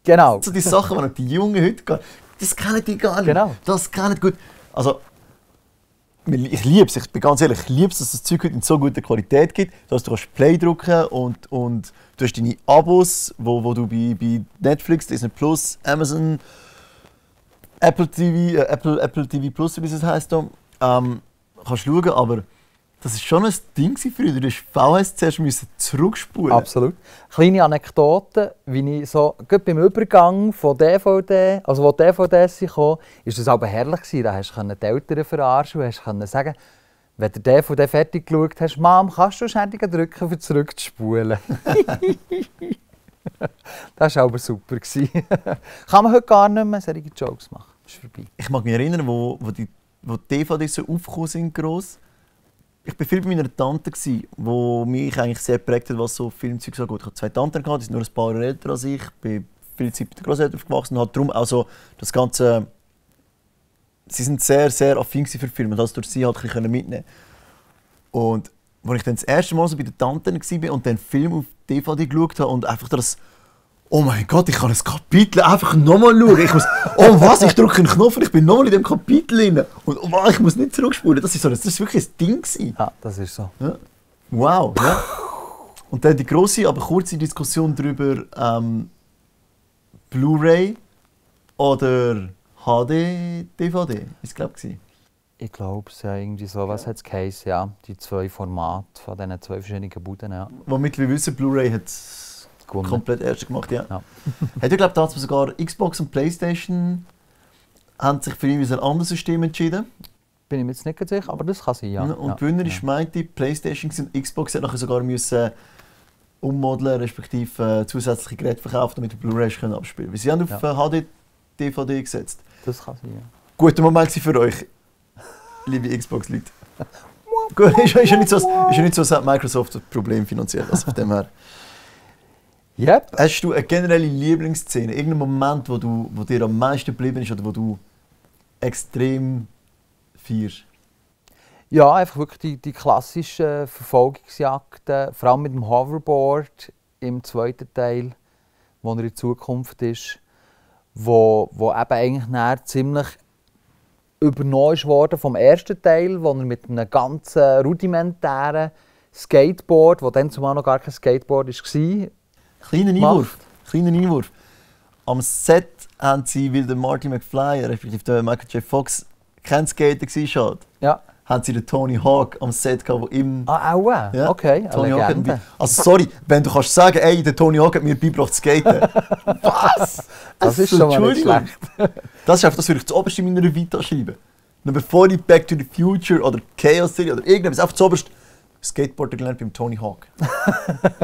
Genau. So die Sachen, die die Jungen heute gehen, das kennen die gar nicht. Genau. Das kennen die gut. Also, ich liebe es, ich bin ganz ehrlich, ich liebe es, dass das Zeug heute in so guter Qualität gibt, dass du Play drücken und du hast deine Abos, wo du bei Netflix, Disney Plus, Amazon, Apple TV Plus, wie es heisst, kannst schauen, aber das war schon ein Ding früher. Du musst VHS zuerst zurückspulen. Absolut. Kleine Anekdote, wie ich so, gerade beim Übergang von DVD, also wo DVDs kamen, war das aber herrlich. Da konntest du die Eltern verarschen und konntest sagen, wenn du DVD fertig geschaut hast, Mom, kannst du Schnellchen drücken, um zurückzuspulen. Das war aber super. Kann man heute gar nicht mehr solche Jokes machen. Das ist vorbei. Ich mag mich erinnern, wo die DVDs so aufgekommen sind, gross. Ich war viel bei meiner Tante, die mich eigentlich sehr geprägt hat, was so Filmzeug so gut. Ich hatte 2 Tanten, die sind nur ein paar Jahre älter als ich. Ich bin viel Zeit bei den Großeltern aufgewachsen und habe darum auch so das Ganze... Sie sind sehr, sehr affin für Filme und das durch sie halt ein bisschen mitnehmen. Und als ich dann das erste Mal so bei den Tanten war und den Film auf DVD geschaut habe und einfach das... Oh mein Gott, ich kann ein Kapitel einfach nochmal schauen. Ich muss, oh was, ich drücke einen Knopf und ich bin nochmal in dem Kapitel drin. Und oh, ich muss nicht zurückspulen. Das war wirklich ein Ding gewesen. Ja, das ist so. Ja. Wow. Ja. Und dann die grosse, aber kurze Diskussion darüber, Blu-ray oder HD-DVD, ist glaube ich. Ich glaube, es ja irgendwie so, was hat es geheißen, ja, die 2 Formate von diesen 2 verschiedenen Buden, ja. Womit wir wissen, Blu-ray hat komplett erst gemacht, ja. Hat ich glaube, da sogar Xbox und PlayStation haben sich für ein anderes System entschieden. Bin ich mir jetzt nicht sicher, aber das kann sein, ja. Und die Winner ist meinte, PlayStation und Xbox hat nachher sogar müssen ummodeln, respektive zusätzliche Geräte verkaufen, damit die Blu-rays abspielen können. Sie haben auf HD-DVD gesetzt. Das kann sein, ja. Guter Moment für euch, liebe Xbox-Leute. Gut, ist ja nicht so, als hat Microsoft ein Problem finanziell, also von dem her. Yep. Hast du eine generelle Lieblingsszene, irgendeinen Moment, wo dir am meisten geblieben ist oder wo du extrem feierst? Ja, einfach wirklich die klassischen Verfolgungsjagden, vor allem mit dem Hoverboard im zweiten Teil, wo er in Zukunft ist, wo eben eigentlich ziemlich übernommen wurde vom ersten Teil, wo er mit einem ganz rudimentären Skateboard, wo dann zumal noch gar kein Skateboard war, Kleiner Einwurf. Am Set haben sie, weil der Marty McFly, respektive der Michael J. Fox, kein Skater war, ja. Haben sie den Tony Hawk am Set gehabt, wo ihm... Ah, auch? Ja, okay, Tony Hawk also sorry, wenn du kannst sagen, ey, der Tony Hawk hat mir beigebracht zu skaten. Was? Das ist schon mal nicht schlecht. Das würde ich zu oberst in meiner Vita schreiben. Noch bevor ich Back to the Future oder Chaos City oder irgendetwas, einfach zu oberst Skateboarder gelernt beim Tony Hawk.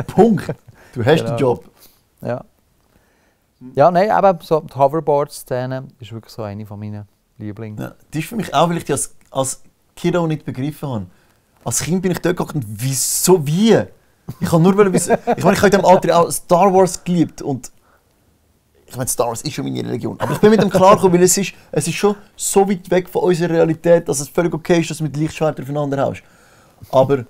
Punkt. Du hast den Job. Ja. Ja, nein, aber so die Hoverboard-Szene ist wirklich so eine von meinen Lieblingen. Ja, die ist für mich auch, weil ich die als Kind auch nicht begriffen habe. Als Kind bin ich dort geguckt und wieso, wie? Ich habe nur wissen, ich habe in diesem Alter auch Star Wars geliebt und ich meine, Star Wars ist schon meine Religion. Aber ich bin mit dem klargekommen, weil es ist schon so weit weg von unserer Realität, dass es völlig okay ist, dass du mit Lichtschwertern aufeinander haust. Aber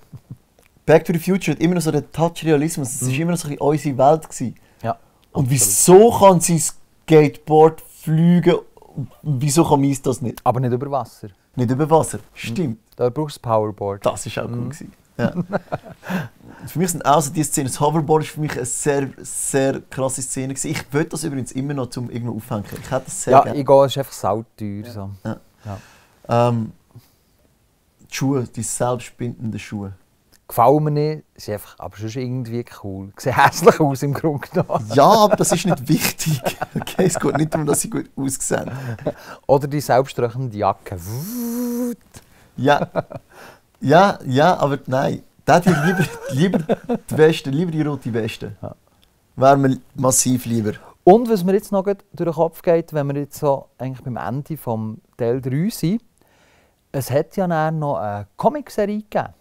Back to the Future hat immer noch so den Touch Realismus. Es war immer noch so ein bisschen unsere Welt gewesen. Ja, und wieso kann sie Skateboard fliegen? Wieso kann meins das nicht? aber nicht über Wasser. Nicht über Wasser, stimmt. Da brauchst du ein Powerboard. Das war auch cool gewesen. Ja. Für mich sind auch so diese Szenen, das Hoverboard ist für mich eine sehr, sehr krasse Szene gewesen. Ich würde das übrigens immer noch zum irgendwo aufhängen. Ich hätte das sehr Ja, gerne. ich gehe, es ist einfach sauteuer. So. Ja. Ja. Die Schuhe, die selbstbindenden Schuhe. Gefällt mir nicht, ist einfach, aber sonst irgendwie cool. Sieht hässlich aus im Grunde genommen. Ja, aber das ist nicht wichtig. Okay, es geht nicht darum, dass sie gut aussehen. Oder die selbsttröchelnde Jacke. Ja, aber nein. Da hätte ich lieber die Weste, lieber die rote Weste. Ja. Wäre mir massiv lieber. Und was mir jetzt noch durch den Kopf geht, wenn wir jetzt so eigentlich beim Ende vom Teil 3 sind, es hat ja dann noch eine Comicserie gegeben.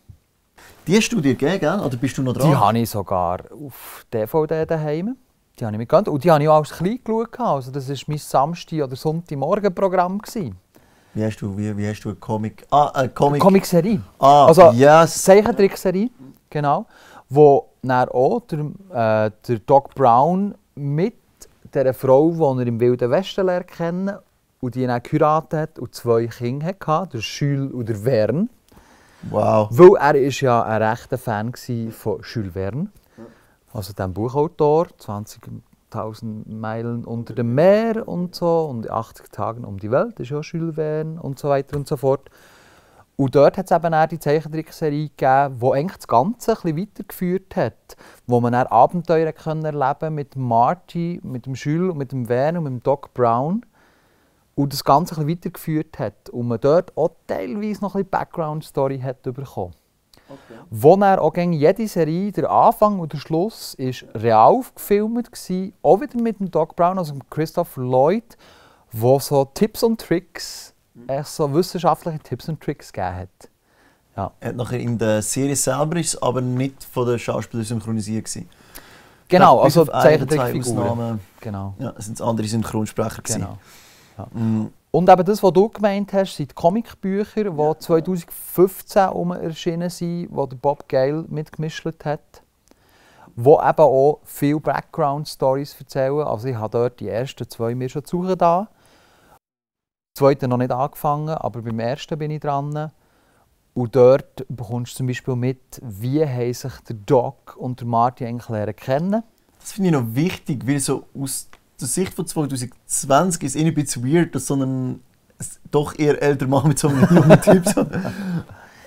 Die hast du dir gegeben, gell? Oder bist du noch dran? Die habe ich sogar auf DVD daheim. Die habe ich mitgenommen. Und die habe ich auch als Klein geschaut. Also das war mein Samstag- oder Sonntagmorgenprogramm. Wie hast du einen Comic? Eine Comicserie. Also, yes. Zeichentrickserie, genau. Wo dann auch der Doc Brown mit dieser Frau, die er im Wilden Westen lernt kennen und die dann geheiratet hat und 2 Kinder hatte, der Jules und der Verne. Wow. Weil er ist ja ein rechter Fan von Jules Verne, also dem Buchautor, 20.000 Meilen unter dem Meer und so, und 80 Tagen um die Welt, ist ja Jules Verne und so weiter und so fort. Und dort hat es eben auch die Zeichentrickserie gegeben, die eigentlich das Ganze ein bisschen weitergeführt hat, wo man dann Abenteuer erleben mit Marty, mit dem Jules, mit dem Verne und mit dem Doc Brown. Und das Ganze ein bisschen weitergeführt hat und man dort auch teilweise noch ein bisschen Background-Story hat bekommen. Okay. Wo dann auch gegen jede Serie, der Anfang und der Schluss, ist real gefilmt war, auch wieder mit dem Doc Brown, also mit Christopher Lloyd, wo so Tipps und Tricks, so wissenschaftliche Tipps und Tricks gegeben hat. Ja. Nachher in der Serie selber ist es aber nicht von den Schauspielern synchronisiert gewesen. Genau, bis also auf ein oder zwei Zeichentrickfiguren. Ausnahmen. Genau. Ja, es sind andere Synchronsprecher gewesen. Genau. Ja. Und eben das, was du gemeint hast, sind die Comicbücher, die 2015 erschienen sind, wo der Bob Gale mitgemischt hat. Die eben auch viele Background-Stories erzählen. Also ich habe dort die ersten 2 mir schon zu da. Den zweiten noch nicht angefangen, aber beim ersten bin ich dran. Und dort bekommst du zum Beispiel mit, wie haben sich der Doc und der Marty eigentlich lernen kennen. Das finde ich noch wichtig, weil so aus der Sicht von 2020 ist es ein bisschen weird, dass so ein doch eher älterer Mann mit so einem jungen Typ so...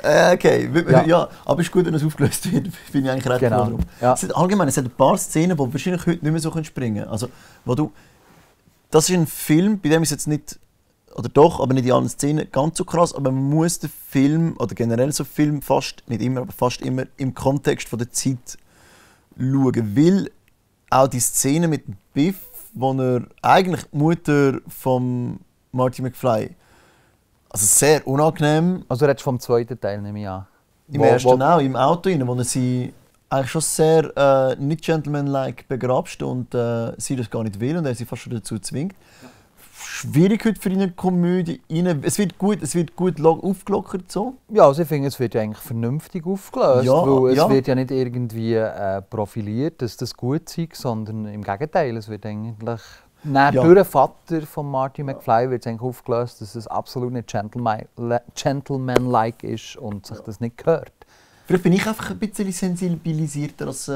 Okay, ja, aber es ist gut, wenn es aufgelöst wird, finde ich eigentlich recht genau. darum. Ja. Es hat ein paar Szenen, die wahrscheinlich heute nicht mehr so springen können. Also, das ist ein Film, bei dem ist jetzt nicht, oder doch, aber nicht in allen Szenen ganz so krass, aber man muss den Film, oder generell so Film, nicht immer, aber fast immer im Kontext von der Zeit schauen. Weil auch die Szene mit Biff, wo er eigentlich die Mutter von Marty McFly, also sehr unangenehm. Also du redest vom zweiten Teil, nehme ich an. Im ersten auch, im Auto rein, wo er sie eigentlich schon sehr nicht gentlemanlike begrapscht und sie das gar nicht will und er sie fast schon dazu zwingt. Ja. Schwierig heute für eine Komödie. Es wird gut aufgelockert so. Ja, also ich finde, es wird ja eigentlich vernünftig aufgelöst, ja, weil es wird ja nicht irgendwie profiliert, dass das gut sei, sondern im Gegenteil, es wird eigentlich... Durch den Vater von Marty McFly wird es eigentlich aufgelöst, dass es absolut nicht gentlemanlike ist und sich das nicht gehört. Vielleicht bin ich einfach ein bisschen sensibilisierter als...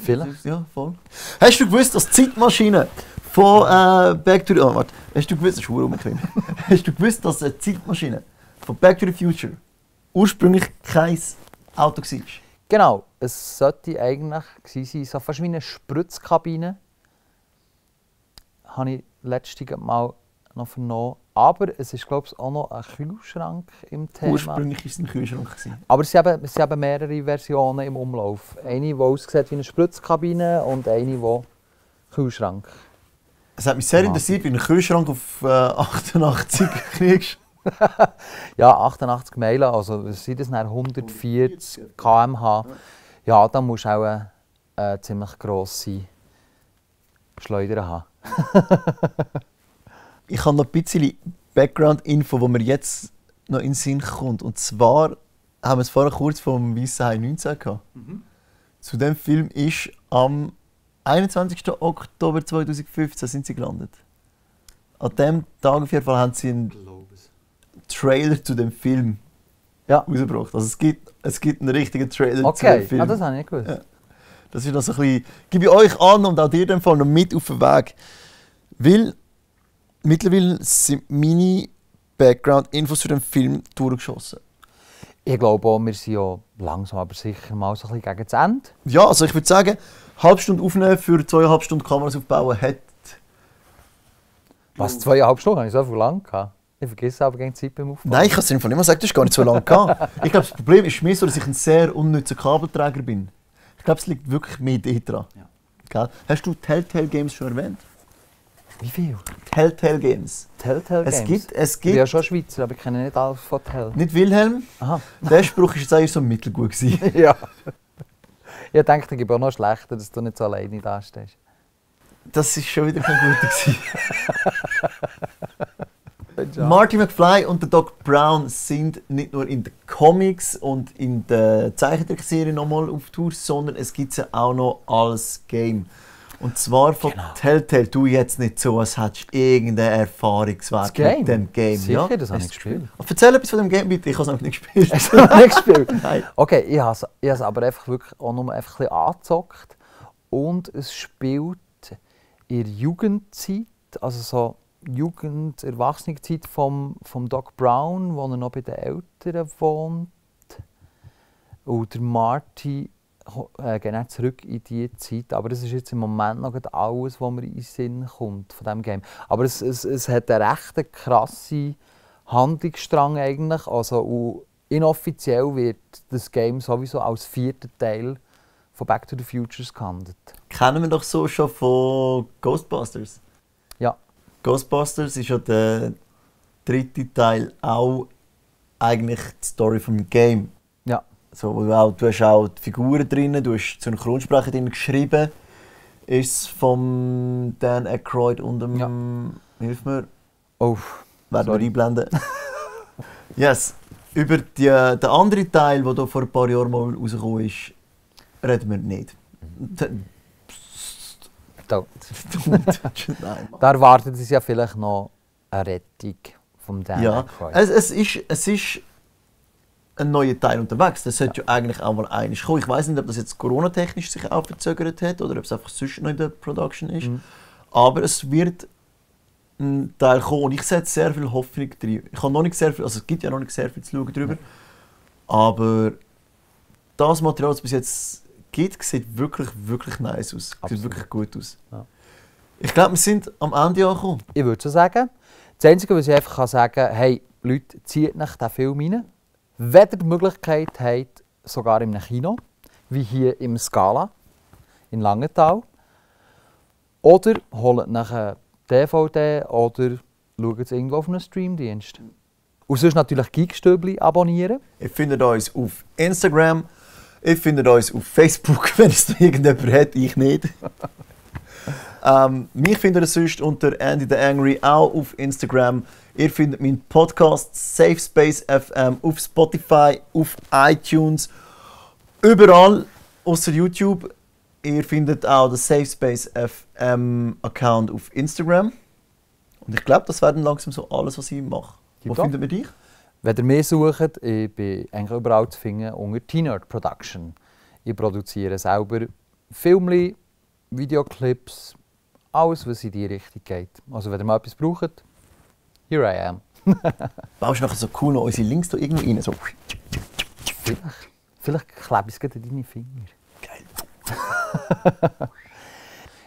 Vielleicht. Ja, voll. Hast du gewusst, dass die Zeitmaschine von Back to the... Oh, warte. Hast du gewusst... Das ist unbequem. Hast du gewusst, dass eine Zeitmaschine von Back to the Future ursprünglich kein Auto war? Genau. Es sollte eigentlich sein, so fast wie eine Spritzkabine. Habe ich letztens mal noch vernommen. Aber es ist, glaube ich, auch noch ein Kühlschrank im Thema. Ursprünglich war es ein Kühlschrank. Aber es haben mehrere Versionen im Umlauf. Eine, die aussieht wie eine Spritzkabine und eine, die Kühlschrank. Es hat mich sehr interessiert, wie du einen Kühlschrank auf 88 kriegst. Ja, 88 Meilen, also was sind das dann 140 km/h. Ja, da musst du auch eine ziemlich grosse Schleuder haben. Ich habe noch ein bisschen Background-Info, wo mir jetzt noch in den Sinn kommt. Und zwar haben wir es vorher kurz vom Weissen Hai 19 gehabt. Zu dem Film ist am 21. Oktober 2015 sind sie gelandet. An dem Tag auf jeden Fall haben sie einen Trailer zu dem Film rausgebracht. Also es gibt einen richtigen Trailer zu dem Film. Okay, das habe ich nicht gewusst. Ja. Das ist noch so ein bisschen, gebe ich euch an und auch dir in dem Fall noch mit auf den Weg. Weil mittlerweile sind meine Background-Infos zu dem Film durchgeschossen. Ich glaube auch, wir sind ja langsam aber sicher mal so ein bisschen gegen das Ende. Ja, also ich würde sagen, halbe Stunde aufnehmen für 2,5 Stunden Kameras aufbauen hat... Was, 2,5 Stunden? Habe ich so viel lang gehabt? Ich vergesse aber gerne die Zeit beim Aufbauen. Nein, ich kann es nicht mal sagen, das ist gar nicht so lange gehabt. Ich glaube, das Problem ist mir so, dass ich ein sehr unnützer Kabelträger bin. Ich glaube, es liegt wirklich mehr dran. Ja. Hast du Telltale Games schon erwähnt? Wie viel? Telltale Games. Telltale Games? Es Ich bin gibt... ja schon Schweizer, aber ich kenne nicht alles von Tell. Nicht Wilhelm. Aha. Der Spruch war jetzt eigentlich so mittelgut gewesen. Ja. Ich dachte, ich bin auch noch schlechter, dass du nicht so alleine da stehst. Das war schon wieder kein guter gewesen. Marty McFly und der Doc Brown sind nicht nur in den Comics und in der Zeichentrickserie nochmal auf Tour, sondern es gibt sie auch noch als Game. Und zwar von Telltale. Du jetzt nicht so, als hättest du irgendeine Erfahrungswert mit dem Game. Sicher, ja? Das habe ich gespielt. Erzähl etwas von dem Game bitte, ich habe es noch nicht gespielt. Hast du noch nicht gespielt? Nein. Okay, ich habe es aber einfach wirklich auch nur einfach ein bisschen angezockt. Und es spielt in der Jugendzeit, also so Jugend-Erwachsenenzeit vom Doc Brown, wo er noch bei den Eltern wohnt. Und der Marty geht dann zurück in diese Zeit. Aber das ist jetzt im Moment noch alles, was mir in den Sinn kommt von diesem Game. Aber es hat einen recht krassen Handlungsstrang eigentlich. Also, und inoffiziell wird das Game sowieso als 4. Teil von Back to the Future gehandelt. Kennen wir doch so schon von Ghostbusters. Ja. Ghostbusters ist ja der 3. Teil auch eigentlich die Story vom Game. Ja. So, du hast auch die Figuren drin, du hast Synchronsprecher drin geschrieben. Ist es von Dan Aykroyd und dem... Ja. Hilf mir. Oh, werden wir einblenden. Yes. Über den anderen Teil, der hier vor ein paar Jahren mal rausgekommen ist, reden wir nicht. Nein. Da erwartet es ja vielleicht noch eine Rettung vom Dan Aykroyd. Es ist ein neuer Teil unterwegs. Das sollte ja eigentlich auch mal einig kommen. Ich weiß nicht, ob das jetzt coronatechnisch sich auch verzögert hat oder ob es einfach sonst noch in der Production ist. Aber es wird ein Teil kommen und ich setze sehr viel Hoffnung drin. Ich habe noch nicht sehr viel, also es gibt ja noch nicht sehr viel zu schauen drüber. Aber das Material, das es bis jetzt gibt, sieht wirklich, wirklich nice aus. Sieht wirklich gut aus. Ja. Ich glaube, wir sind am Ende angekommen. Ich würde so sagen. Das Einzige, was ich einfach sagen kann, hey, Leute, zieht nach diesen Film rein. Wenn ihr die Möglichkeit habt, sogar in einem Kino, wie hier im Scala in Langenthal, oder holt nachher DVD oder schaut es irgendwo auf einem Streamdienst. Und sonst natürlich Geekstübli abonnieren. Ihr findet uns auf Instagram, ihr findet uns auf Facebook, wenn es noch irgendjemand hat, ich nicht. Mich findet ihr sonst unter Andy the Angry auch auf Instagram. Ihr findet meinen Podcast Safe Space FM auf Spotify, auf iTunes, überall außer YouTube. Ihr findet auch den Safe Space FM Account auf Instagram. Und ich glaube, das wäre dann langsam so alles, was ich mache. Wo findet man dich? Wenn ihr mehr sucht, ich bin eigentlich überall zu finden unter T-Nerd Production. Ich produziere selber Filme, Videoclips, alles, was in diese Richtung geht. Also wenn ihr mal etwas braucht, here I am. Baust du nachher so cool noch unsere Links da irgendwo rein? So. Vielleicht klebe ich es in deine Finger. Geil.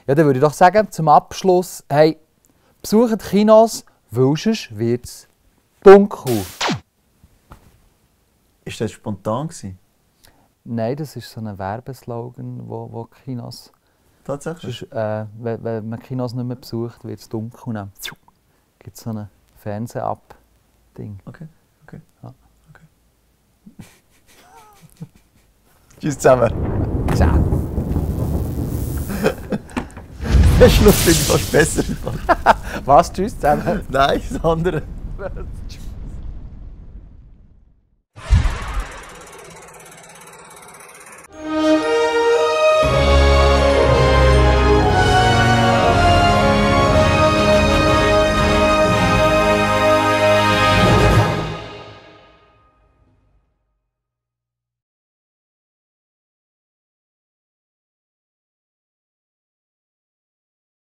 Ja, dann würde ich doch sagen, zum Abschluss, hey, besucht Kinos, weil sonst wird es dunkel. Ist das spontan gewesen? Nein, das ist so ein Werbeslogan, wo Kinos tatsächlich. Sonst, wenn man Kinos nicht mehr besucht, wird es dunkel und dann gibt es so ein Fernseh-Ab-Ding. Okay. Ja. Tschüss zusammen. Ciao. Der Schluss finde ich fast besser. Was? Tschüss zusammen. Nein, das andere.